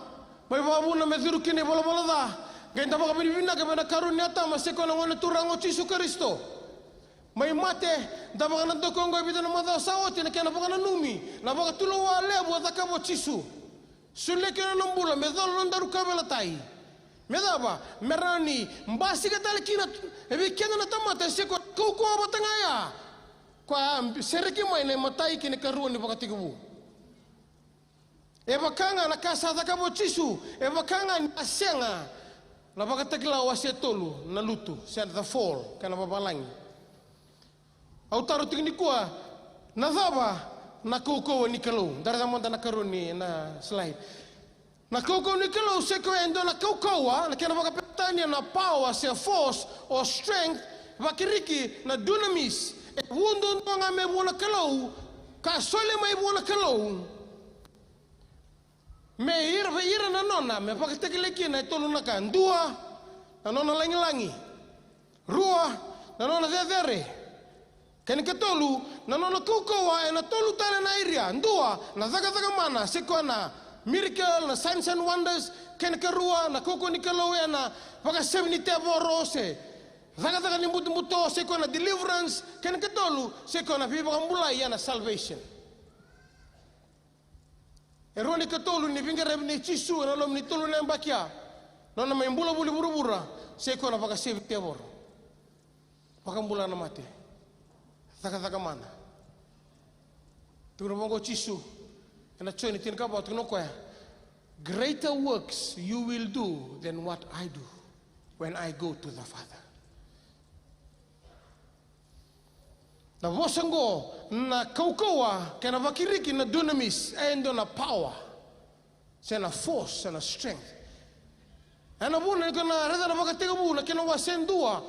mai vakavuna me curu kina ivalavala ca, qai da vakavinavinaka vei na ikarua ni Atama, se koya na Gone Turaga o Jisu Karisito. Mai mate, da vakanadaku oqo e vica na macawa sa oti na kena vakananumi na vakatulewa levu a cakava o Jisu. Solia kina na nona bula me cola na nodaru kauveilatai. Me cava? Me rawa ni basika tale kina e vei keda na tamata, se koya kaukauwa vata ga ya. Koya a sereki mai na imatai kei na ikarua ni vakatekivu. E vaka ga na ka sa cakava o Jisu, e vaka ga ni a sega na Vakatakila wase tolu, na lutu, se the fall, kena vavalagi. Au taro tiko nikua, na cava na kaukauwa ni Kalou? Da raica mada na karua ni na slide. Na kaukauwa ni Kalou se koya e dua na kaukauwa, na kena vakaperitania na power se force or strength, vaKiriki na dunamis. E vu duadua ga me vua na Kalou, ka soli mai vua na Kalou. Me ira, vei ira na nona, me vakatakilai kina e tolu na ka. Dua, na nona lagilagi. Rua, na nona cecere. Kena ikatolu, na nona kaukauwa ena tolu tale na area. Dua, na cakacaka mana, se koya na miracle, na signs and wonders. Kena ikarua, na kaukauwa ni Kalou ena vakasevi ni tevoro, se cakacaka ni butobuto, se koya na deliverance. Kena ikatolu, se koya na veivakabulai, ena salvation. E rua na ikatolu ni veiqaravi nei Jisu ena loma ni tolu na yabaki ya, nona mai bula voli vuravura, se koya na vakasevi tevoro. Vakabula na mate. Cakacaka mana. Tukuna vaqo o Jisu ena Joni tinikava, tukuna o koya, "Greater works you will do than what I do when I go to the Father." Na vosa oqo, na kaukauwa, kei na vakiriki na dunamis, e dua na power, se na force, se na strength. Ena vuna ni ko na raica na Vakatekivu na kena wase dua,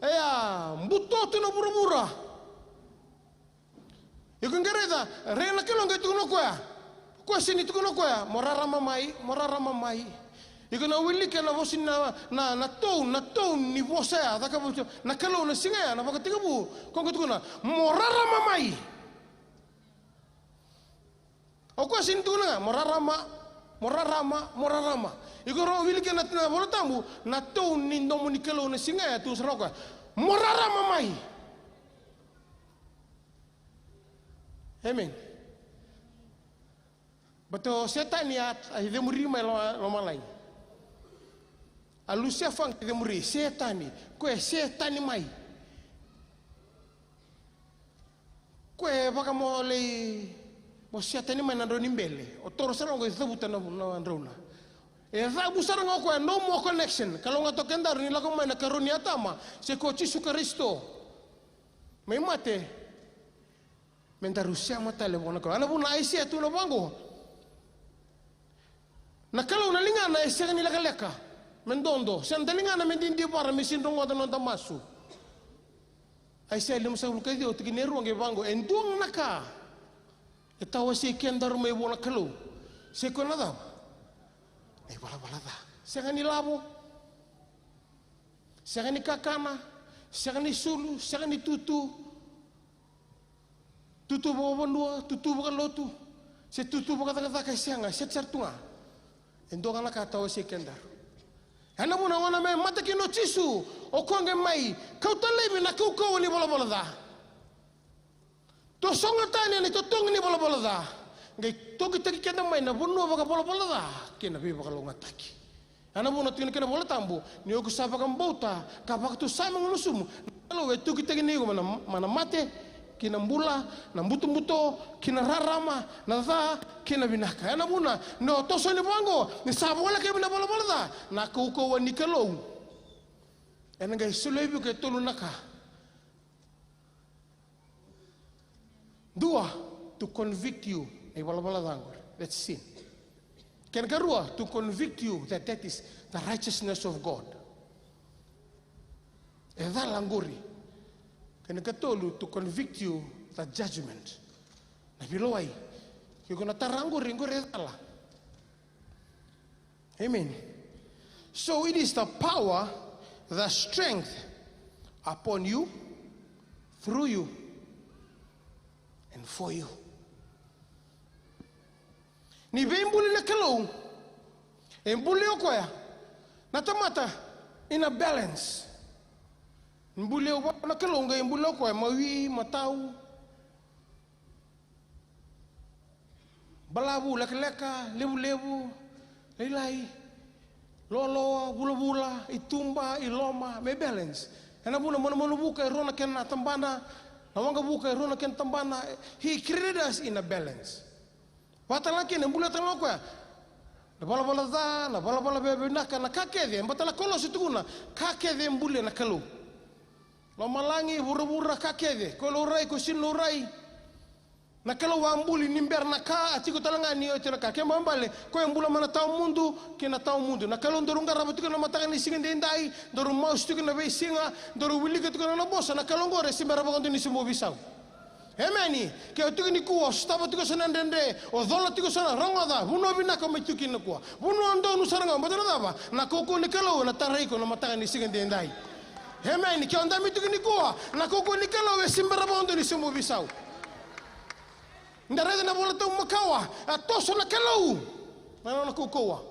e a buto tu na vuravura. Iko qai raica, raica na Kalou qai tukuna o koya. O koya sega ni tukuna o koya, "Mo rarama mai, mo rarama mai." Iko na wilika na vosa ni na, na, na tone, na tone ni vosa ya, cakava na Kalou na siga ya, na Vakatekivu, ko qai tukuna, "Mo rarama mai." O koya sega ni tukuna ga, "Mo rarama, mo rarama, mo rarama." Iko na wilika na, na iVolatabu, na tone ni domo ni Kalou na siga ya, tukuna sara o koya, "Mo rarama mai." Amen. Baleta o Setani a, a cemuri mai lo, lomalagi. A Lusefa qai cemuri, Setani, koya e Setani mai. Koya e vaka mo lai, mo Setani mai na drau ni bele. O toro sara oqo e cavuta na, na drauna. E cavu sara ga o koya, no more connection. Kalougata o kedaru ni lako mai na ikarua ni Atama, se ko Jisu Karisito. Mai mate. Me daru sema tale vua na Kalou. Ena vuna Aisea tukuna vaqo. Na Kalou na ligana e sega ni lekaleka me dodo, se na ligana me didivara me sega ni rogoca na noda masu. Aisea limasagavulu ka ciwa, tikina e rua qai vaqo, e dua ga na ka e tawasei kedaru mai vua na Kalou. Se koya na cava? Na ivalavala ca. Sega ni lavo. Sega ni kakana. Sega ni sulu. Sega ni tutu. Tutu vakavanua, tutu vakalotu, se tutu vakacakacaka, e sega, e sega sara tu ga. E dua ga na ka tawasei kedaru. Ena vuna gauna me mate kina o Jisu, o koya qai mai kauta laivi na kaukauwa ni valavala ca. Tosoga tani ena itotogi ni valavala ca. Qai tokitaki keda mai na vanua vakavalavala ca kei na veivakalougatataki. Ena vuna tukuna kina na iVolatabu, ni o iko sa vakabauta ka vakatusa me gunusumu, na Kalou e tokitaki iko mai na, mai na mate ki na bula, na butobuto ki na rarama, na ca ki na vinaka. Ena vuna ni o toso ni vaqo, ni sa voleka mai na valavala ca, na kaukauwa ni Kalou ena qai solia vei iko e tolu na ka. Dua, to convict you, na ivalavala ca qori. That's sin. Kena karua, to convict you that that is the righteousness of God. E cala qori. Kena katolu, to convict you the judgment. Na veilewai. Ke ko na tara qori, qori e cala. Amen. So it is the power, the strength upon you, through you, and for you. Ni veibuli na Kalou, e buli o koya na tamata in a balance. Ni buli o koya na Kalou, qai buli o koya, mawi, matau, balavu, lekaleka, levulevu, lailai, loaloa, vulavula, i tuba, i loma, me balance. Ena vuna manumanu vuka e rua na kena tabana, na waqavuka e rua na kena tabana. He created us in a balance. Vata la kina, e bulia tale ga o koya na valavala ca, na valavala via vinaka, na ka kece, baleta na Kolose tukuna, ka kece e bulia na Kalou. Lomalagi, vuravura, ka kece, ko laurai, ko sega ni laurai. Na Kalou a buli ni bera na ka, a tiko tale ga ni oti na ka. Kena ibalebale, koya e bula mai na tawa mudu ki na tawa mudu. Na Kalou daru qarava tiko na mataka ni siga edaidai, daru masu tiko na veisiga, daru wilika tiko na nona vosa, na Kalou oqori e se bera vakadua ni se bau veisau. Emeni. Ke o tiko nikua o sotava tiko eso na dredre, o cola tiko eso na, rogoca, vanua vinaka o mai tu kina nikua. Vanua donu sara ga, baleta na cava? Na kaukauwa ni Kalou ena tarai iko na mataka ni siga edaidai. Emeni. Ke o dabe tiko nikua, na kaukauwa ni Kalou e se bera vakadua ni se bau veisau. Da raica na iVola Tabu makawa, a toso na Kalou na nona kaukauwa.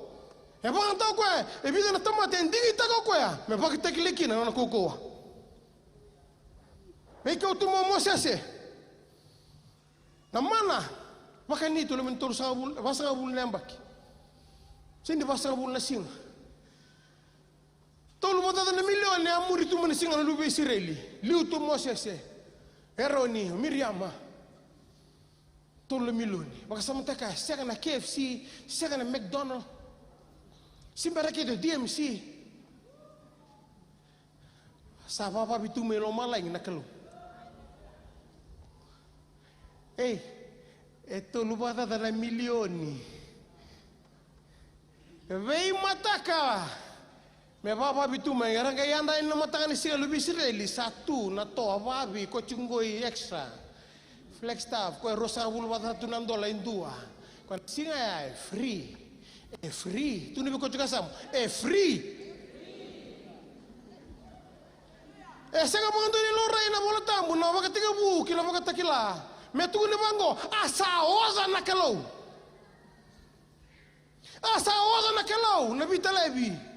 E vakayagataka o koya e vica na tamata e digitaka o koya me vakatakilai kina na nona kaukauwa. Veikau tu mai o Mosese. Na mana vakanitu, loma ni tolusagavulu, vasagavulu na yabaki. Sega ni vasagavulu na siga. Tolu vakacaca na milioni a muri tu mai na siga na luve i Isireli. Liu tu o Mosese, Eroni, o Miriama. Tolu na milioni. Vakasamataka, sega na K F C, sega na McDonald. Se bera kece o D M C. Sa vavavi tu mai lomalagi na Kalou. Ei, e tolu vakacaca na milioni. Veimataka. Me vavavi tu mai, era qai yadra yani na mataka ni siga luve i Isireli, sa tu na toa vavi, ko tiko qo i Extra, Flagstaff, ko e ruasagavulu vakacaca tu na dola e dua. Ko na siga ya e free. E free. Tu ni vei ko tiko yasamu. E free. E sega vakadua ni laurai na Vola Tabu, na Vakatekivu ki na Vakatakila. Me tukuni vaqo, a sa oca na Kalou. A sa oca na Kalou na Vita Levi.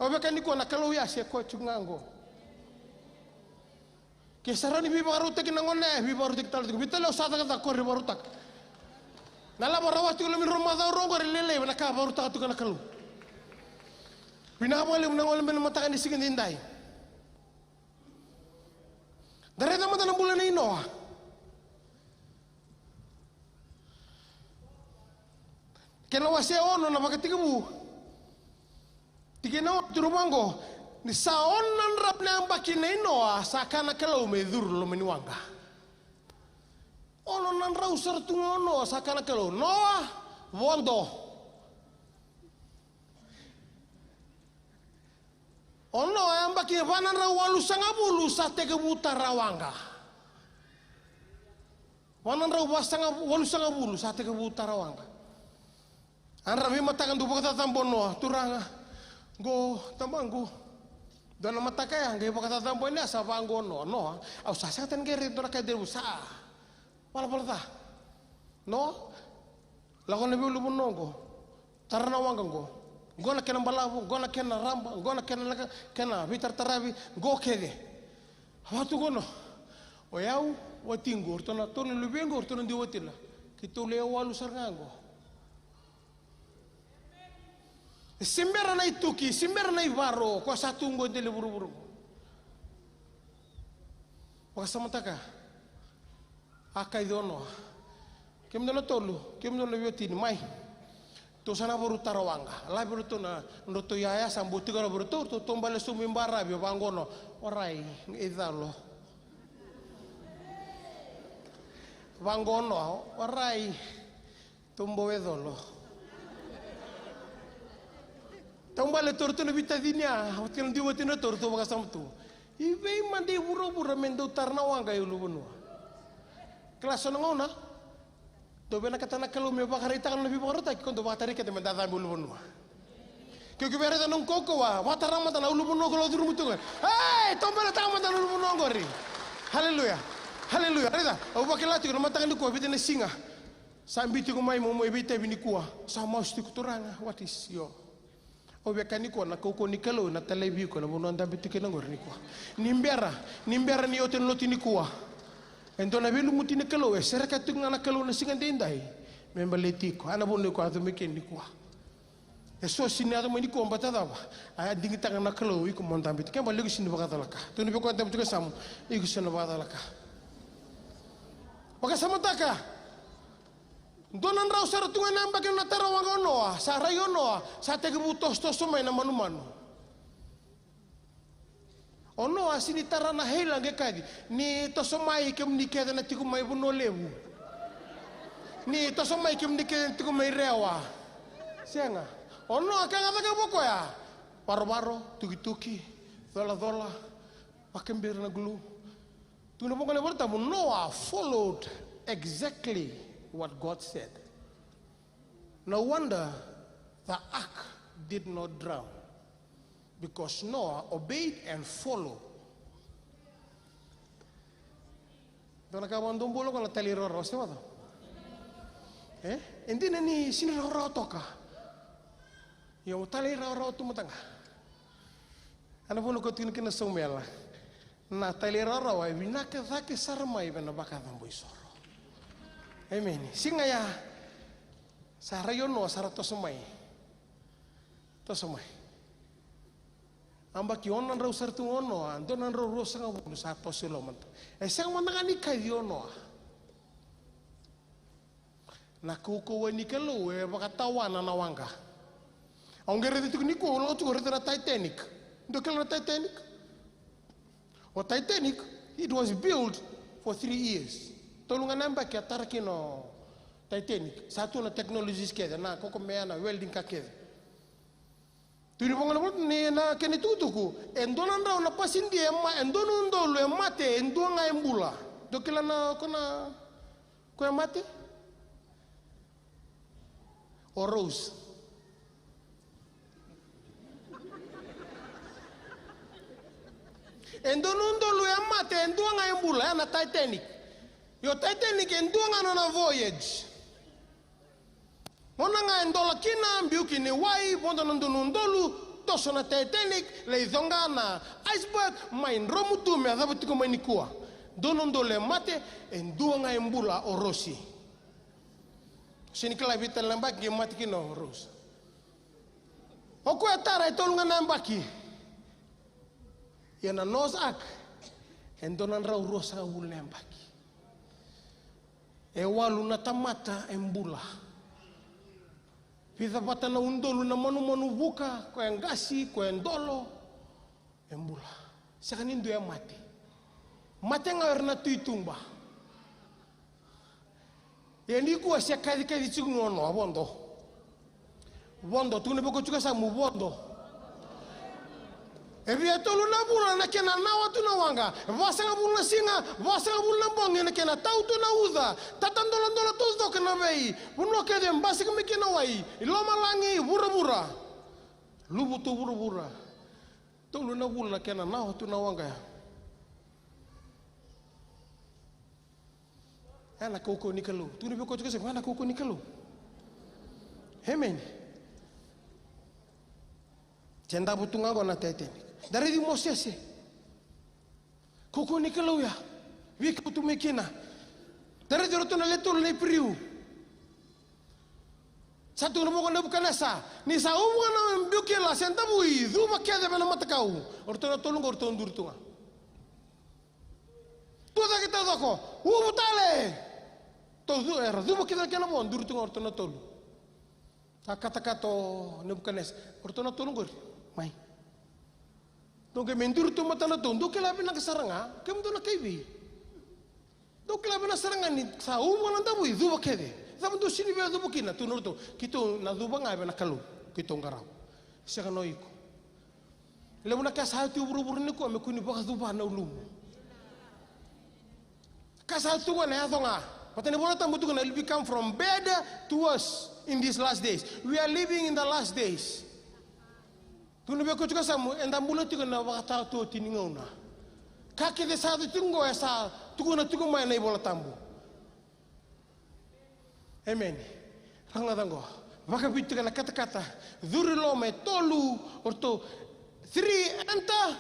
Au via kaya nikua na Kalou ya se koya tiko ga qo. Ke sa rawa ni veivakarautaki na gone, e veivakarautaki tale tiko. Vita Levi au sa cakacaka, koya e vakarautaka. Na lavo rawa tiko loma ni rua macawa rua qori, e lelei na ka vakarautaka tiko na Kalou. Vinaka vakalevu na gole mai na mataka ni siga edaidai. Da raica mada na bula nei Noa. Kena wase ono na Vakatekivu. Tikina ono, tukuna vaqo, ni sa ono na drau na yabaki nei Noa, sa kaya na Kalou me curu loma ni waqa. Ono na drau sara tu ga o Noa, sa kaya na Kalou, Noa, vodo. O Noa yabaki va na drau walusagavulu sa tekivu tara waqa. Va na drau vasaga, walusagavulu sa tekivu tara waqa. A dra veimataka dau vakacacabo o Noa, Turaga, qo, tamaqu. Dua na mataka ya qai vakacacabo yani ya sa vaqo o Noa, Noa, au sa sega tani qai raica dua na ka e dau sa valavala ca. Noa, lako na veiulunivanua qo. Tara na waqa qo. Qo na kena balavu, qo na kena raba, qo na kena laka, kena veitarataravi, qo kece. Vatu qo Noa. O yau, wati qo, ratou na tolu na luvei qo, ratou na dui watina. Keitou lewe walu sara ga qo. Se bera na ituki, se bera na ivaro, ko sa tu qo e dela i vuravura qo. Vakasamataka. A kaci o Noa. Kemudou na tolu, kemudou na veiwatini, mai. Tou sa na vakarau tara waqa. Lave iratou na nodratou iyaya sa bau tiko na vei iratou, tou taubale sobu i baravi, vaqo o Noa. Warai, qai calo. Vaqo o Noa, warai. Tou bau e colo. Taubale iratou na veitacini ya, oti na dui watina iratou, tou vakasama tu. I vei mada i vuravura me dau tara na waqa e ulunivanua? Kila so na gauna dau vinakata na Kalou me vakaraitaka na veivakarautaki, ko dau vakatarai keda me da cabe ulunivanua. Ke ko via raica na noqu kaukauwa, vakatara mada na ulunivanua ko lako curuma tu qori. Ei, taubaletaka mada na ulunivanua qori. Haleluya. Haleluya. Raica, au vakila tiko na mataka nikua, vica na siga. Sa biu tiko mai mo, mo veitavi nikua. Sa masu tiko, Turaga, what is your Au via kaya nikua na kaukauwa ni Kalou ena talai vei iko ena vanua o dabe tiko kina qori nikua. Ni bera, ni bera ni oti na lotu nikua. E dua na veilumuti ni Kalou e sereka tiko ga na Kalou na siga edaidai me baleti iko. A na vanua iko yaco mai kina nikua. E so sega ni yaco mai nikua, baleta cava? A digitaka na Kalou iko mo dabe tiko. Keba, iko sega ni vakacalaka. Tukuna vei koya dabe tiko e yasamu, iko sega ni vakacalaka. Vakasamataka. Dua na drau sara tu ga na yabaki na tara waqa o Noa, sa rai o Noa, sa tekivu tosotoso mai na manumanu. O Noa sega ni tara na heila qai kaci, ni toso mai kemuni kece na tiko mai Vanua Levu. Ni toso mai kemuni kece na tiko mai Rewa. Sega. O Noa ka ga caka vua koya. Varovaro, tukituki, colacola, vakabira na glue. Tukuna vaqo na iVolatabu, Noah followed exactly what God said. No wonder the ark did not drown, because Noah obeyed and followed. Dua na ka vakadobula qo na talairawarawa, se vacava? E? E dina ni sega ni rawarawa toka. Ia mo talairawarawa tu mada ga. A na vuna ko tukuna kina Samuela. Na talairawarawa e vinaka cake sara mai vei na vakacabo isoro. Emeni. Siga ya sa rai o Noa, sa ra toso mai. Toso mai. Yabaki ono na drau sara tu ga o Noa, dua na drau ruasagavulu sa toso i loma. E sega mada ga ni kaci o Noa. Na kaukauwa ni Kalou e vakatawana na waqa. Au qai raica tiko nikua, au lako tiko raica na Titanic. Dou kila na Titanic? O Titanic, it was built for three years. Tolu ga na yabaki a tara kina o Titanic. Sa tu na technologies kece, na kokomea, na welding ka kece. Tu ni voga na vola ni na kena itukutuku, e dua na drau na pasidia e ma-, e dua na udolu e mate, e dua ga e bula. Dou kila na ko na ko e mate? O Rose. E dua na udolu e mate, e dua ga e bula, ya na Titanic. Io Titanic e dua ga nona voyage. Nona ga e dola kina, biu kina i wai, vodo na dua na udolu, toso na Titanic, lai coqa na iceberg, mai dromu tu me yacova tiko mai nikua. Dua na udolu e mate, e dua ga e bula o Rosi. Sega ni kila e vica tale na yabaki e mate kina o Rose. O koya tara e tolu ga na yabaki. Ia na Noah's Ark, e dua na drau ruasagavulu na yabaki. E walu na tamata e bula. Vica vata na udolu na manumanu vuka, ko e qasi, ko e dolo, e bula. Sega ni dua e mate. Mate ga o ira na tu i tuba. Ia nikua se kacikaci tiko ga o Noa, vodo. Vodo, tukuna vei koya tiko e yasamu, vodo. E via tolu na vula na kena nawa tu na waqa, vasagavulu na siga, vasagavulu na bogi na kena tau tu na uca, tatadoladola taucoko na vei vanua kece e basika mai kina na wai, i lomalagi, vuravura. Luvu tu vuravura. Tolu na vula na kena nawa tu na waqa ya. Ya na kaukauwa ni Kalou. Tukuna vei koya tiko e yasamu, ya na kaukauwa ni Kalou. Amen. Se davo tu ga qo na Titanic. Da raici Mosese. Kaukauwa ni Kalou ya. Veikau tu mai kina. Da raici iratou na le tolu na Iperiu. Sa tukuna vua o Nepukanesa, ni sa uvuqa na biu kila se davui, cuva kece vei na matakau. O ratou na tolu qo, o ratou duri tu ga. Tucake taucoko, uvu tale. Tou cu-, era cuva kece na kena vo, duri tu ga o ratou na tolu. Sa katakata o Nepukanesa, o ratou na tolu qori. Mai. Dou qai mai duri tu mada na tou, dou kila vinaka sara ga, kemudou na kai vei. Dou kila vinaka sara ga ni sa uvuqa na davui, cuva kece. Cava dou sega ni via cuva kina, tukuna o ratou, keitou na cuva ga vei na Kalou keitou qarava. Sega ni o iko. Levu na ka sa yaco tu e vuravura nikua me kua ni vakacuva na ulumu. Ka sa tu ga na yaco ga. Baleta na iVola Tabu tukuna, it will become from bad to worse in these last days. We are living in the last days. Tukuna vei koya tiko e yasamu, eda bula tiko na vakataotioti ni gauna. Ka kece sa yaco tiko qo e sa tukuna tiko mai na iVola Tabu. Amen. Rogoca qo. Vakaviti tiko na katakata. Curu i loma e tolu, o ratou, three enter,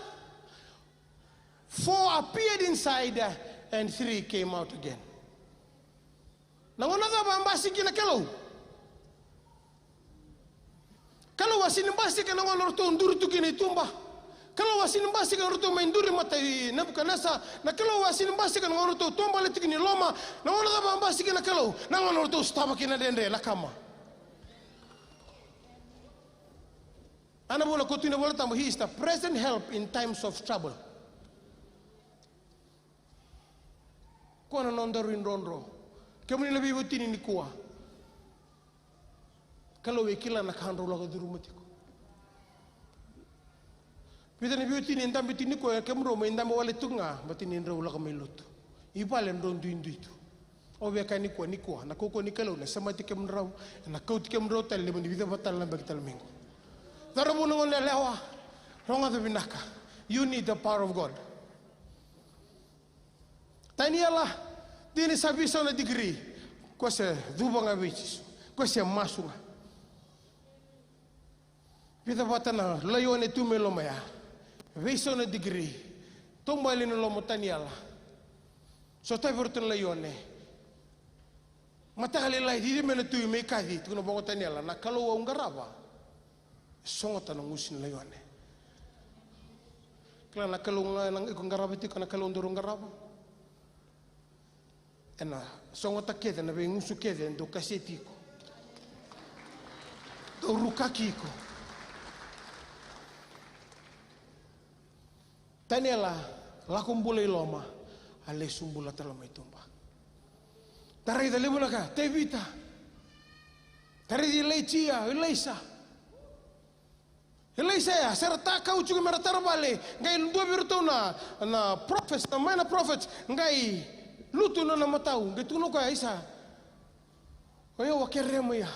four appeared inside, and three came out again. Na gauna cava a basika kina na Kalou? Kalou a sega ni basika na gauna o ratou duri tu kina i tuba. Kalou a sega ni basika na ratou mai duri mata i Nepukanesa. Na Kalou a sega ni basika na gauna o ratou taubale tiko ni loma. Na gauna cava a basika na Kalou? Na gauna o ratou sotava kina na dredre, na kama. A na vuna ko tukuna na iVola Tabu, he is the present help in times of trouble. Ko na nodaru idrodro. Kemuni na veiwatini nikua. Kalou e kila na ka drau lako curuma tiko. Vica na veiwatini e dabe tiko nikua, kemudrau mai dabe wale tu ga, baleta ni drau lako mai lotu. I vale drau duidui tu. Au via kaya nikua, nikua, na kaukauwa ni Kalou na semati kemudrau, na kauti kemudrau tale, levu ni vica vata tale na baki tale mai qo. Cauravou, na goneyalewa, rogoca vinaka. You need the power of God. Taniela, dina ni sa veisau na digiri, ko se cuva ga vei Jisu, ko se masu ga. Vica vata na laione tu mai loma ya, veisau na digiri, taubale na loma o Taniela. Sotavi iratou na laione. Mataka lailai cici mai na tui me kaci, tukuna vaqo o Taniela, na Kalou au qarava e sogota na gusu ni laione. Kila na Kalou ga ena iko qarava tiko, na Kalou daru qarava. Ena sogota kece na veigusu kece dou kaseti iko, dou rukaki iko. Taniela lako bula i loma, a lesu bula tale mai tuba. Da raica levu na ka, Tevita. Da raica Ilaija, Ilaisa. Ilaisa ya, sa ra takau tiko me ra tara vale, qai dua vei iratou na, na prophets, na minor prophets, qai lutu na nona matau, qai tukuna o koya, Isa, o yau a kerea mai ya.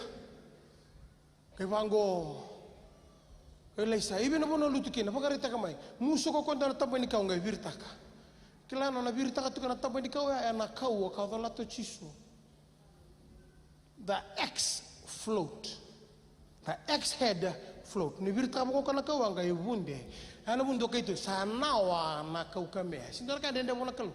Qai vaqo o Ilaisa, i vei na vanua o lutu kina, vakaraitaka mai. Musuka o koya dua na taba ni kau qai viritaka. Kila na nona viritaka tiko na taba ni kau ya, ya na kau a ka colata o Jisu. The axe float. The axe head float. Ni viritaka vaqo na kau ya qai vude. Ya na vudu o keitou, sa nawa na kau kamea. Sega ni dua na ka dredre vua na Kalou.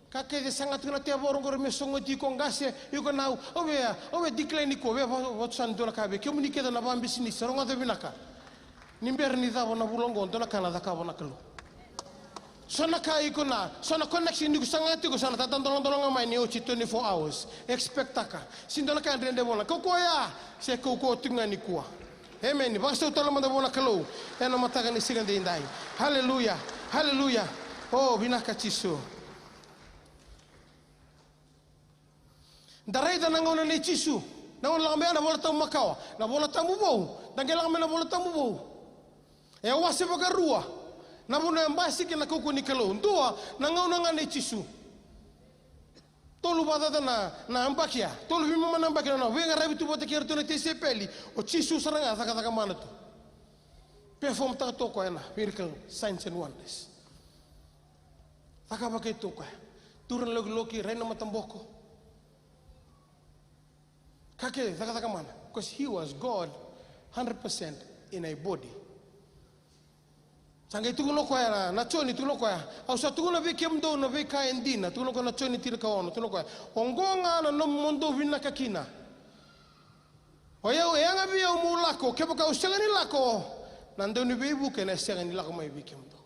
Ka kece saga tiko na tevoro qori me sogoti iko, qase, iko na, au via, au via declare nikua, au via va-, vatusa ni dua na ka vei kemuni kece na vabisinisi, rogoca vinaka. Ni bera ni cava na vula oqo, dua na ka na cakava na Kalou. So na ka iko na, so na connection ni ko saga tiko, sa na tatadoladolaga mai ni oti twenty-four hours. Expectaka. Sega ni dua na ka dredre vua na kaukauwa ya, se kaukauwa tiko ga nikua. Amen. Vakasau tale mada vua na Kalou ena mataka ni siga edaidai. Haleluya. Haleluya. O, vinaka Jisu. Da raica na gauna nei Jisu. Na gauna lako mai ya na Vola Tabu Makawa, na Vola Tabu Vou. Da qai lako mai na Vola Tabu Vou. E wase vakarua na vanua e basika na kaukauwa ni Kalou. Dua, na gauna ga nei Jisu. Tolu vakacaca na, na yabaki ya. Tolu veimama na yabaki na, na veiqaravi tu vata kei iratou na tisaipeli. O Jisu sara ga cakacaka mana tu. Perform-taka tu o koya na miracle, signs and wonders. Cakava kece tu o koya. Tura na lokiloki, rai na mataboko. Ka kece cakacaka mana. Because he was God, hundred percent in a body. Sa qai tukuna o koya na, na Joni, tukuna o koya, au sa tukuna vei kemudou na veika e dina, tukuna o koya na Joni tinikaono, tukuna o koya, oqo ga na nomudou vinaka kina. O yau, e yaga vei au meu lako, kevaka au sega ni lako, na Dauniveivuke ena sega ni lako mai vei kemudou.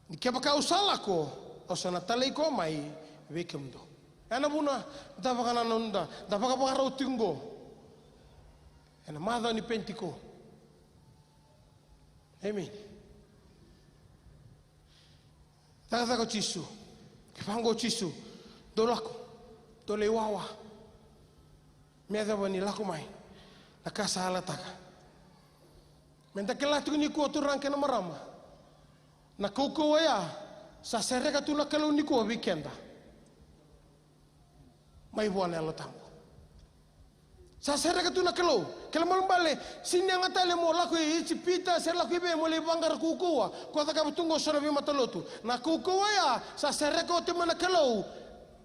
Ni kevaka au sa lako, au sa na talai koya mai vei kemudou. Ena vuna, da vakanananu, da, da vakavakarau tiko qo. Ena macawa ni Penitiko. Amen. Cakacaka o Jisu. Ke vaqo o Jisu. Dou lako. Dou lai wawa. Me yacova ni lako mai na ka sa yalataka. Me da kila tiko nikua turaga kei na marama. Na kaukauwa ya sa sereka tu na Kalou nikua vei keda. Mai vua na Yalo Tabu. Sa sereka tu na Kalou. Kena ibalebale, sega ni yaga tale mo lako i Ijipita, se lako i vei mo lai vaqara kaukauwa. Ko cakava tu qo so na veimatalotu. Na kaukauwa ya, sa sereka oti mai na Kalou.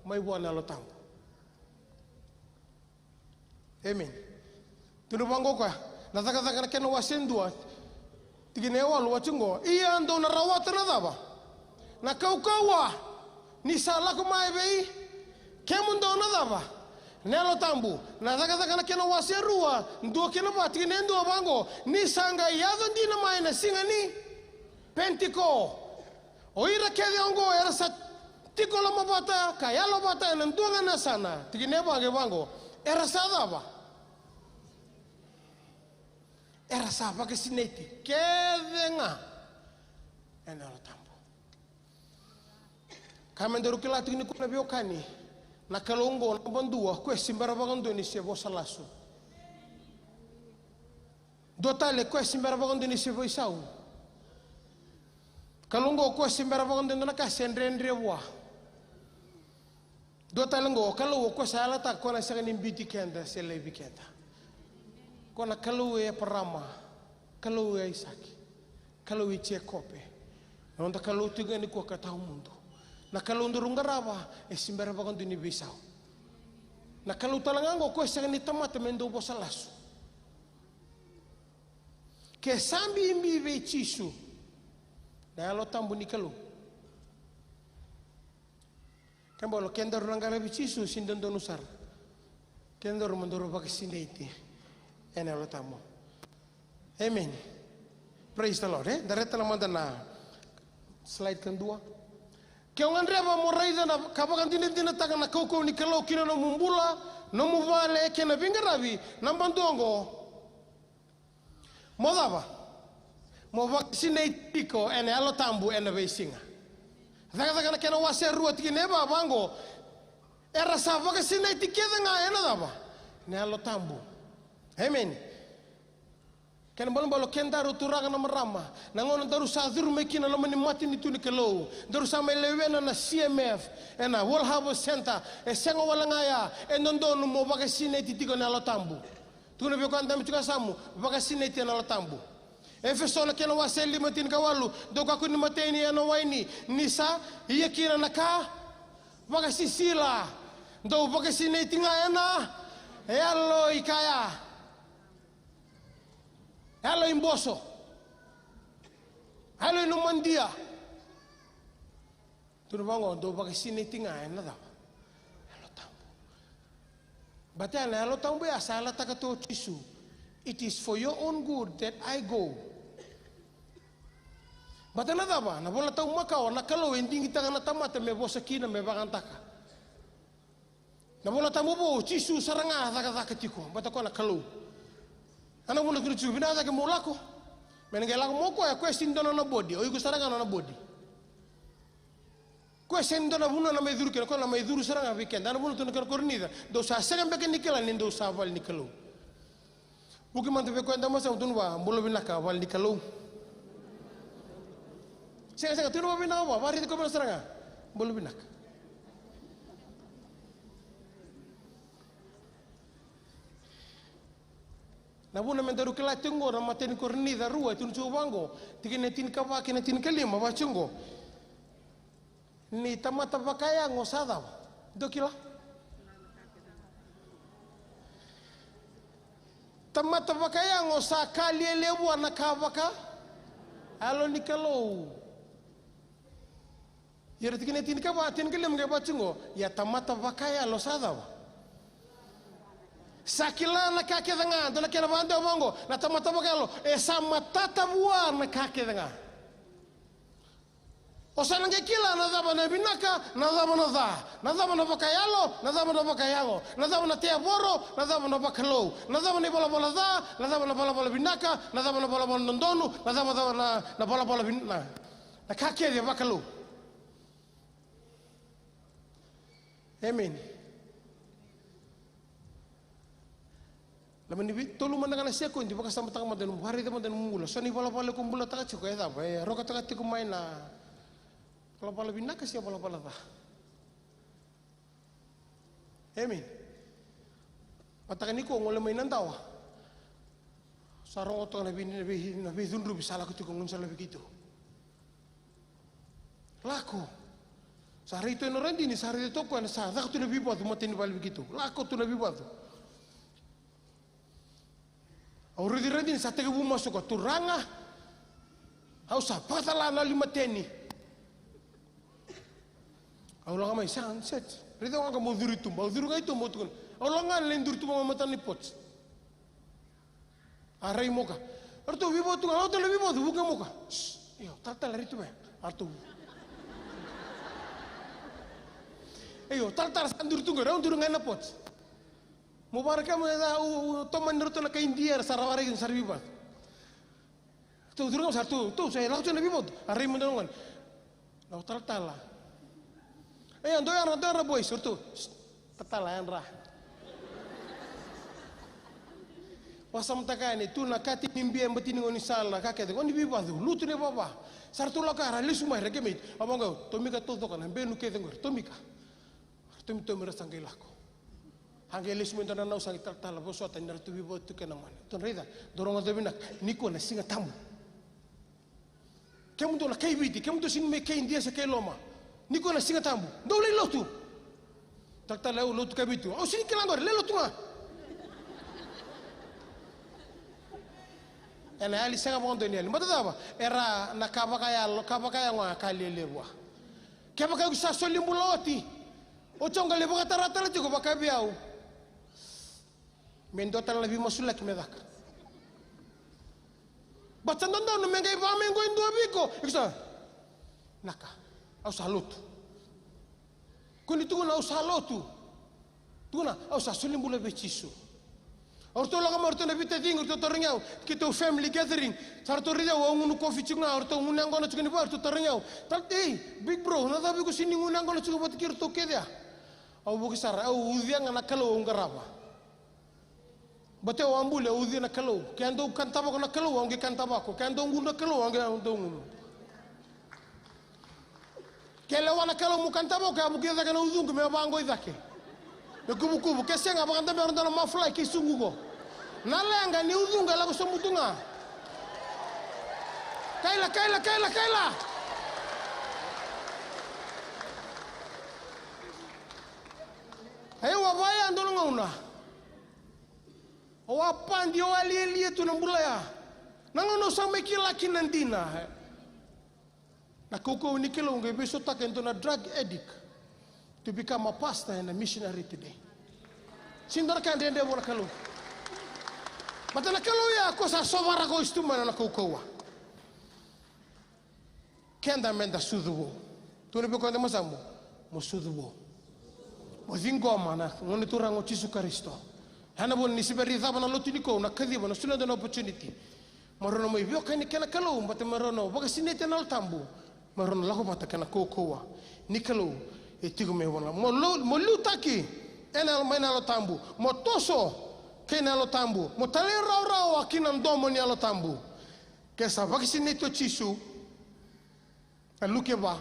Mai vua na Yalo Tabu. Amen. Tukuna vaqo o koya, na Cakacaka na kena wase dua, tikina e walu, wati qo, ia dou na rawata na cava? Na kaukauwa, ni sa lako mai vei kemudou na cava? Na Yalo Tabu. Na Cakacaka na kena wase rua, dua kei na va, tikina e dua vaqo, ni sa qai yaco dina mai na siga ni Penitiko. O ira kece oqo era sa tiko lomavata ka yalovata ena dua ga na yasana, tikina e va qai vaqo, era sa cava? Era sa vakasinaiti kece ga ena Yalo Tabu. Ka me daru kila tiko nikua na veiwekani, na Kalou oqo naba dua, o koya se bera vakadua ni se vosa lasu. Dua tale, o koya se bera vakadua ni se veisau. Kalou oqo, o koya se bera vakadua ni dua na ka se dredre vua. Dua tale oqo, o Kalou, o koya sa yalataka o koya na sega ni biuti keda se laivi keda. O koya na Kalou i Eparama, Kalou i Aisake, Kalou i Jekope. Na noda Kalou tiko ga nikua ka tawamudu. Na Kalou daru qarava, e se bera vakadua ni veisau. Na Kalou tale ga oqo, o koya sega ni tamata me dau vosa lasu. Ke sa bibi vei Jisu na Yalo Tabu ni Kalou. Ke bolo, ke daru na qaravi Jisu, se dodonu sara ke daru mo daru vakasinaiti ena Yalo Tabu. Amen. Praise the Lord, e? Da raica tale mada na slide ka dua. Ke o gadreva mo raica na ka vakadinadinataka na kaukauwa ni Kalou ki na nomu bula, nomu vale, kei na veiqaravi, na badu oqo. Mo cava? Mo vakasinaiti tiko ena Yalo Tabu ena veisiga. Cakacaka na kena wase rua tikina e va vaqo. Era sa vakasinaiti kece ga ena cava? Na Yalo Tabu. Emeni. Kena balebale o kedaru turaga na marama, na gauna daru sa curu mai kina na loma ni matanitu ni Kalou, daru sa mai lewena na C M F ena World Harvest Centre, e sega wale ga ya, e dodonu mo vakasinaiti tiko ena Yalo Tabu. Tukuna vei koya dabe tiko e yasamu, vakasinaiti ena Yalo Tabu. Efeso na kena wase lima tinikawalu, dou kakua ni mateni ena waini, ni sa ia kina na ka vakasisila. Dou vakasinaiti ga ena yalo i kaya. Yalo i boso. Yalo i nomadia. Tukuna vaqo, dou vakasinaiti ga ena cava? Yalo Tabu. But ya na Yalo Tabu ya sa yalataka tu o Jisu. It is for your own good that I go. But na cava? Na iVola Tabu makawa, na Kalou e digitaka na tamata me vosa kina, me vakayagataka. Na iVola Tabu vou, Jisu sara ga a cakacaka tiko, baleta o koya na Kalou. A na vuna tukuna Jisu, vinaka cake mo lako. Me na qai lako mai o koya, o koya sega ni dua na nona body, o iko sara ga na nona body. O koya sega ni dua na vanua na mai curu kina, o koya na mai curu sara ga vei keda. A na vuna tukuna na kena Korinica, dou sa sega beka ni kila ni dou sa vale ni Kalou. Vuki mada vei koya dabe e yasamu, tukuna vua, bula vinaka vale ni Kalou. Sega, sega, tukuna vakavinaka vua, vakaraici koya vinaka sara ga. Bula vinaka. Na vuna me daru kila tiko qo na imatai ni Korinica rua, e tukuna tiko vaqo, tikina e tinikava kei na tinikalima, vaka tiko qo. Ni tamata vakayago sa cava? Dou kila? Tamata vakayago sa ka lialia vua na ka vaka Yalo ni Kalou. Ia na tikina e tinikava, tinikalima qai vaka tiko qo, ia tamata vakayalo sa cava? Sa kila na ka kece ga, dua na kena vakadewa vaqo, na tamata vakayalo, e sa matata vua na ka kece ga. O sa na qai kila na cava na vinaka, na cava na ca, na cava na vakayalo, na cava na vakayago, na cava na tevoro, na cava na vakalou, na cava na ivalavala ca, na cava na valavala vinaka, na cava na valavala dodonu, na cava, cava na, na valavala vin-, na, na ka kece vakalou. Emeni. Loma ni vei-, tolu mada ga na sekodi, vakasamataka mada nomu, vakaraica mada nomu bula. So na ivalavala ko bulataka tiko, e cava, e rokataka tiko mai na valavala vinaka se valavala ca. Emeni. Mataka nikua gole mai na dawa. Sa rogo toka na vei, na vei, na veicudruvi sa lako tiko gaunisala vei keitou. Lako. Sa rai tu ena radini, sa rai tu o koya, sa caka tu na veivacu matai ni vale vei keitou. Lako tu na veivacu. Au raici radini, sa tekivu masu o koya, turaga. Au sa vakacala na limateni. Au lako mai, sa, sa, raici au ga mo curu i tuba, au curu ga i tuba, au tukuna. Au lako ga lai curu i tuba mai matana ni poti. A rai mo ka. Ratou veivacu tu ga, ratou na veivacu, vuka mo ka. Shh, io, talatala rai tu mai. A ratou. Io, talatala sa duri tu ga, rau duri ga ena poti. Mo vakarau mo e ca, u, u, tomani ratou na kai Idia, era sa ra vakarau, sa ra veivacu. Ratou curu ga, sa ratou, ratou, sa lako tu na veivacu. A rai mo dua na gone. Na talatala. E, dou yadra, dou yadra boys, ratou. Shh, talatala, yadra. Vakasamataka yani, tu na kati ni bia, bati ni gaunisala, ka kece, gone ni veivacu, lutu na ivava. Sa ratou lako, ra lesu mai, ra kemeti. A vaqo, tomika taucoko na benu kece qori, tomika. Ra tomitomi, ra sa qai lako. A qai lesu mai dua na nau, sa qai talatala, vosota ni ratou veivacu tu kei na gone. Tou raica, dou rogoca vinaka, nikua na Siga Tabu. Kemudou na kai Viti, kemudou sega ni mai kai Idia se kai Loma. Nikua na Siga Tabu. Dou lai lotu. Talatala, au lotu kai Viti. Au sega ni kila qori, lai lotu ga. Ena yali sega vakadua ni yali. Baleta cava? Era na ka vakayalo, ka vakayago ga ka lialia vua. Kevaka iko sa soli bula oti, oti au qai lai vakatara tale tiko vaka vei au. Me dua tale na veimasulaki me caka. But sa dodonu me qai vaka mai qo e dua vei iko. Iko sa, naka, au sa lotu. Ko ni tukuna au sa lotu. Tukuna au sa soli bula vei Jisu. O ratou lako mai o ratou na veitacini, o ratou tarogi au, keitou family gathering. Sa ratou raici au, au gunu kofi tiko ga, o ratou gunu yaqona tiko ni vua, o ratou tarogi au. Tala, ei, big bro, na cava iko sega ni gunu yaqona tiko vata kei ratou kece ya? Au vuki sara, au ucuya ga na Kalou au qarava. Baleta au a buli, au ucuya na Kalou. Ke a dau kana tavako na Kalou, au qai kana tavako. Ke a dau gunu na Kalou, au qai dau gunu. Ke lewa na Kalou mo kana tavako, ke a vuki cake na ucuqu me vaqo i cake. Me kuvukuvu, ke sega, vakadabera dua na mafulai kei suqu qo. Na leqa ni ucuqu e lako sobu tu ga. Kaila, kaila, kaila, kaila. E, au a vaya dua na gauna. Au a padi, au a lialia tu na bula ya. Na gauna au sa mai kila kina na dina. Na kaukauwa ni Kalou qai veisautaka e dua na drug addict to become a pastor and a missionary today. Sega ni dua na ka dredre vua na Kalou. Baleta na Kalou ya ko sa sovaraka oti tu mai na nona kaukauwa. Keda meda sucu vou. Tukuna vei koya na macamu, mo sucu vou. Mo ciqoma na Gone Turaga o Jisu Karisito. Ya na vuna ni se bera ni cava na lotu nikua, na kaciva, na soli dua na opportunity. Mo rau na mai veiwekani kei na Kalou, baleta mo rau na vakasinaiti ena Yalo Tabu. Mo rau na lako vata kei na kaukauwa ni Kalou e tiko mai vua. Mo lo-, mo liutaki ena, mai na Yalo Tabu. Mo toso kei na Yalo Tabu. Mo talairawarawa ki na domo ni Yalo Tabu. Ke sa vakasinaiti o Jisu, na Luke va.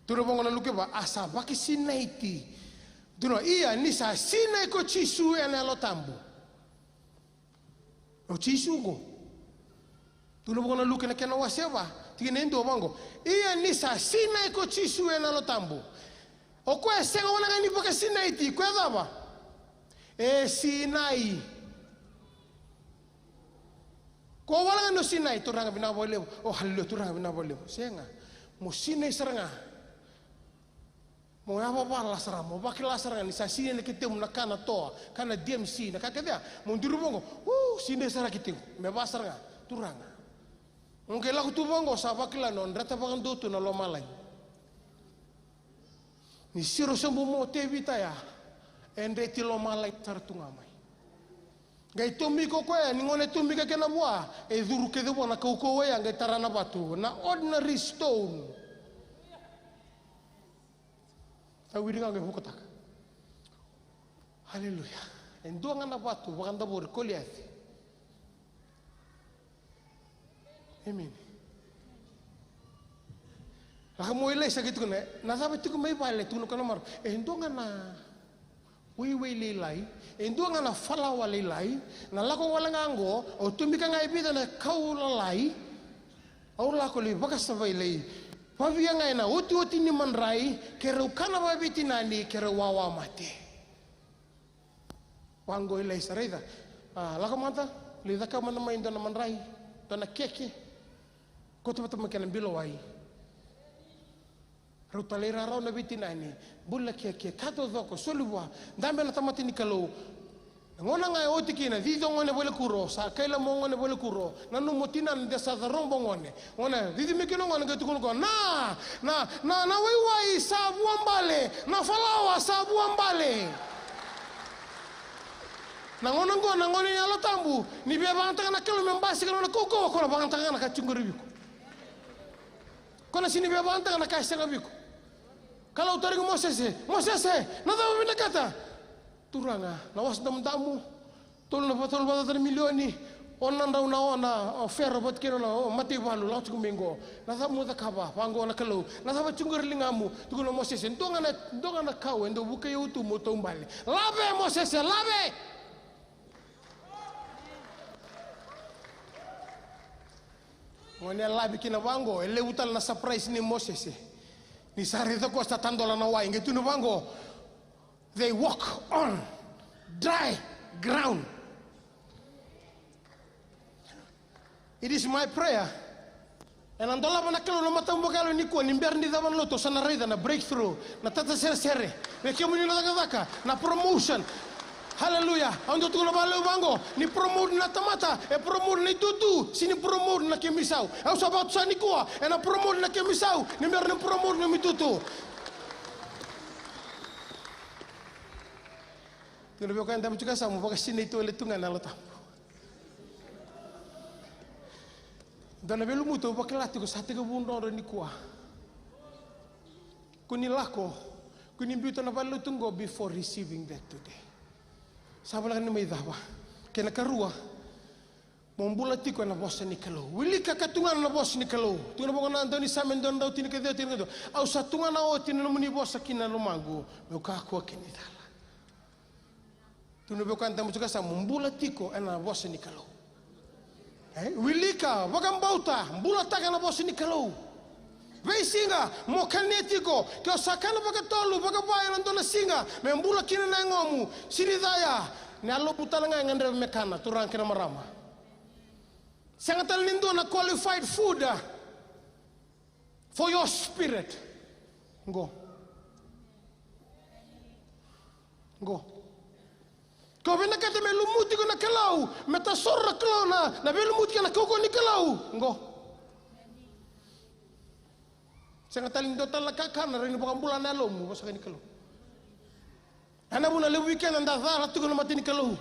Tukuna vaqo na Luke va, a sa vakasinaiti. Tukuna, ia ni sa sinai ko Jisu ena Yalo Tabu. O Jisu qo. Tukuna vaqo na Luke na kena wase va, tikina e dua vaqo. Ia ni sa sinai ko Jisu ena Yalo Tabu. O koya e sega wale ga ni vakasinaiti, koya cava? E sinai. Ko wale ga ni o sinai, Turaga vinaka vakalevu. O haleluya, Turaga vinaka vakalevu. Sega. Mo sinai sara ga. Mo yavavala sara, mo vakila sara ga ni sa sinai na ketequ na ka na toa, ka na D M C, na ka kece ya. Mo duri vaqo, u, sinai sara ketequ. Me va sara ga, Turaga. Mo qai lako tu vaqo sa vakila ni o dreta vakadua tu na lomalagi. Ni siro sobu mai o Tevita ya, e dreti lomalagi sara tu ga mai. Qai tomika o koya, ni gone tomika kena vua, e curu kece vua na kaukauwa ya, qai tara na vatu, na ordinary stone. Sa wiri ga qai vukataka. Aleluya. E dua ga na vatu vakadavori Koliaci. Emeni. Lako mai o Ilaisa qai tukuna, na cava tiko mai vale, tukuna o koya na marama. E dua ga na waiwai lailai, e dua ga na falawa lailai, na lako wale ga qo, au tomika ga e vica na kau lalai, au lako lai vakasavai lai vavia ga ena otioti ni madrai, keirau kana vaveitinani, keirau wawa mate. Vaqo o Ilaisa, raica. A, lako mada, lai cakava mada mai dua na madrai, dua na keke. Kauta vata mai kena bilawai. Rau talairawarawa na veitinani, buli na keke, ka taucoko, soli vua, dabe na tamata ni Kalou. Na gauna ga e oti kina, cici o gone vale kuro, sa kaila mai o gone vale kuro, nanuma o tinana de sa caroba o gone. Gone, cici mai kina o gone, qai tukuna o koya, na, na, na, na waiwai sa vuabale, na falawa sa vuabale. Na gauna qo, na gauna ni Yalo Tabu, ni via vakayagataka na Kalou me basika na nona kaukauwa, ko na vakayagataka ga na ka tiko qori vei iko. Ko na sega ni via vakayagataka na ka e sega vei iko. Kalou tarogi Mosese, Mosese, na cava o vinakata? Turaga, na Wasa Damudamu, tolu na, tolu vakacaca na milioni, ono na drau na, o na, o Fero vata kei na nona, o mataivalu, lako tiko mai qo. Na cava mo cakava, vaqo na Kalou, na cava tiko qori ligamu? Tukuna o Mosese, dua ga na, dua ga na kau e dau vukei au tu meu taubale. Lave Mosese, lave! Gone e lave kina vaqo, e levu tale na surprise nei Mosese. Ni sa raica koya sa tadola na wai, qai tukuna vaqo, they walk on dry ground. It is my prayer. Ena dolava na Kalou na mataboko yalo nikua, ni bera ni cava na lotu, sa na raica na breakthrough, na tataseresere, vei kemuni na cakacaka, na promotion. Haleluya. Au dau tukuna vakalevu vaqo, ni promote na tamata e promote na itutu, sega ni promote na kemu isau. Au sa vakatusa nikua, ena promote na kemu isau ni bera ni promote na nomu itutu. Tukuna vei koya e dabe tiko e yasamu, vakasinaiti wale tu ga na Yalo Tabu. Dua na veilumutu au vakila tiko, sa tekivu drodro nikua. Ko ni lako, ko ni biuta na valelotu qo before receiving that today. Sa voleka ni mai cava. Kena karua, mo bula tiko ena vosa ni Kalou. Wilika ka tugana na vosa ni Kalou. Tukuna vaqo na daunisame dua na drau tinikaciwa, tinikaciwa. Au sa tugana oti na nomuni vosa ki na lomaqu, meu kakua kina ni cala. Tukuna vei koya e dabe tiko e yasamu, bula tiko ena vosa ni Kalou. E, wilika, vakabauta, bulataka na vosa ni Kalou. Veisiga, mo kania tiko, ke o sa kana vakatolu, vakava ena dua na siga, me bula kina na yagomu, sega ni ca ya, na yalomu tale ga e gadreva me kana, turaga kei na marama. Sega tale ni dua na qualified food, ah, for your spirit. Qo. Qo. Ko vinakata me lumuti iko na Kalou, me tasoro na Kalou na, na veilumuti kei na kaukauwa ni Kalou. Qo. Sega tale ni dua tale na kakana, rawa ni vakabula na yalomu, vosa ga ni Kalou. Ena vuna levu vei keda da cala tiko na mata ni Kalou.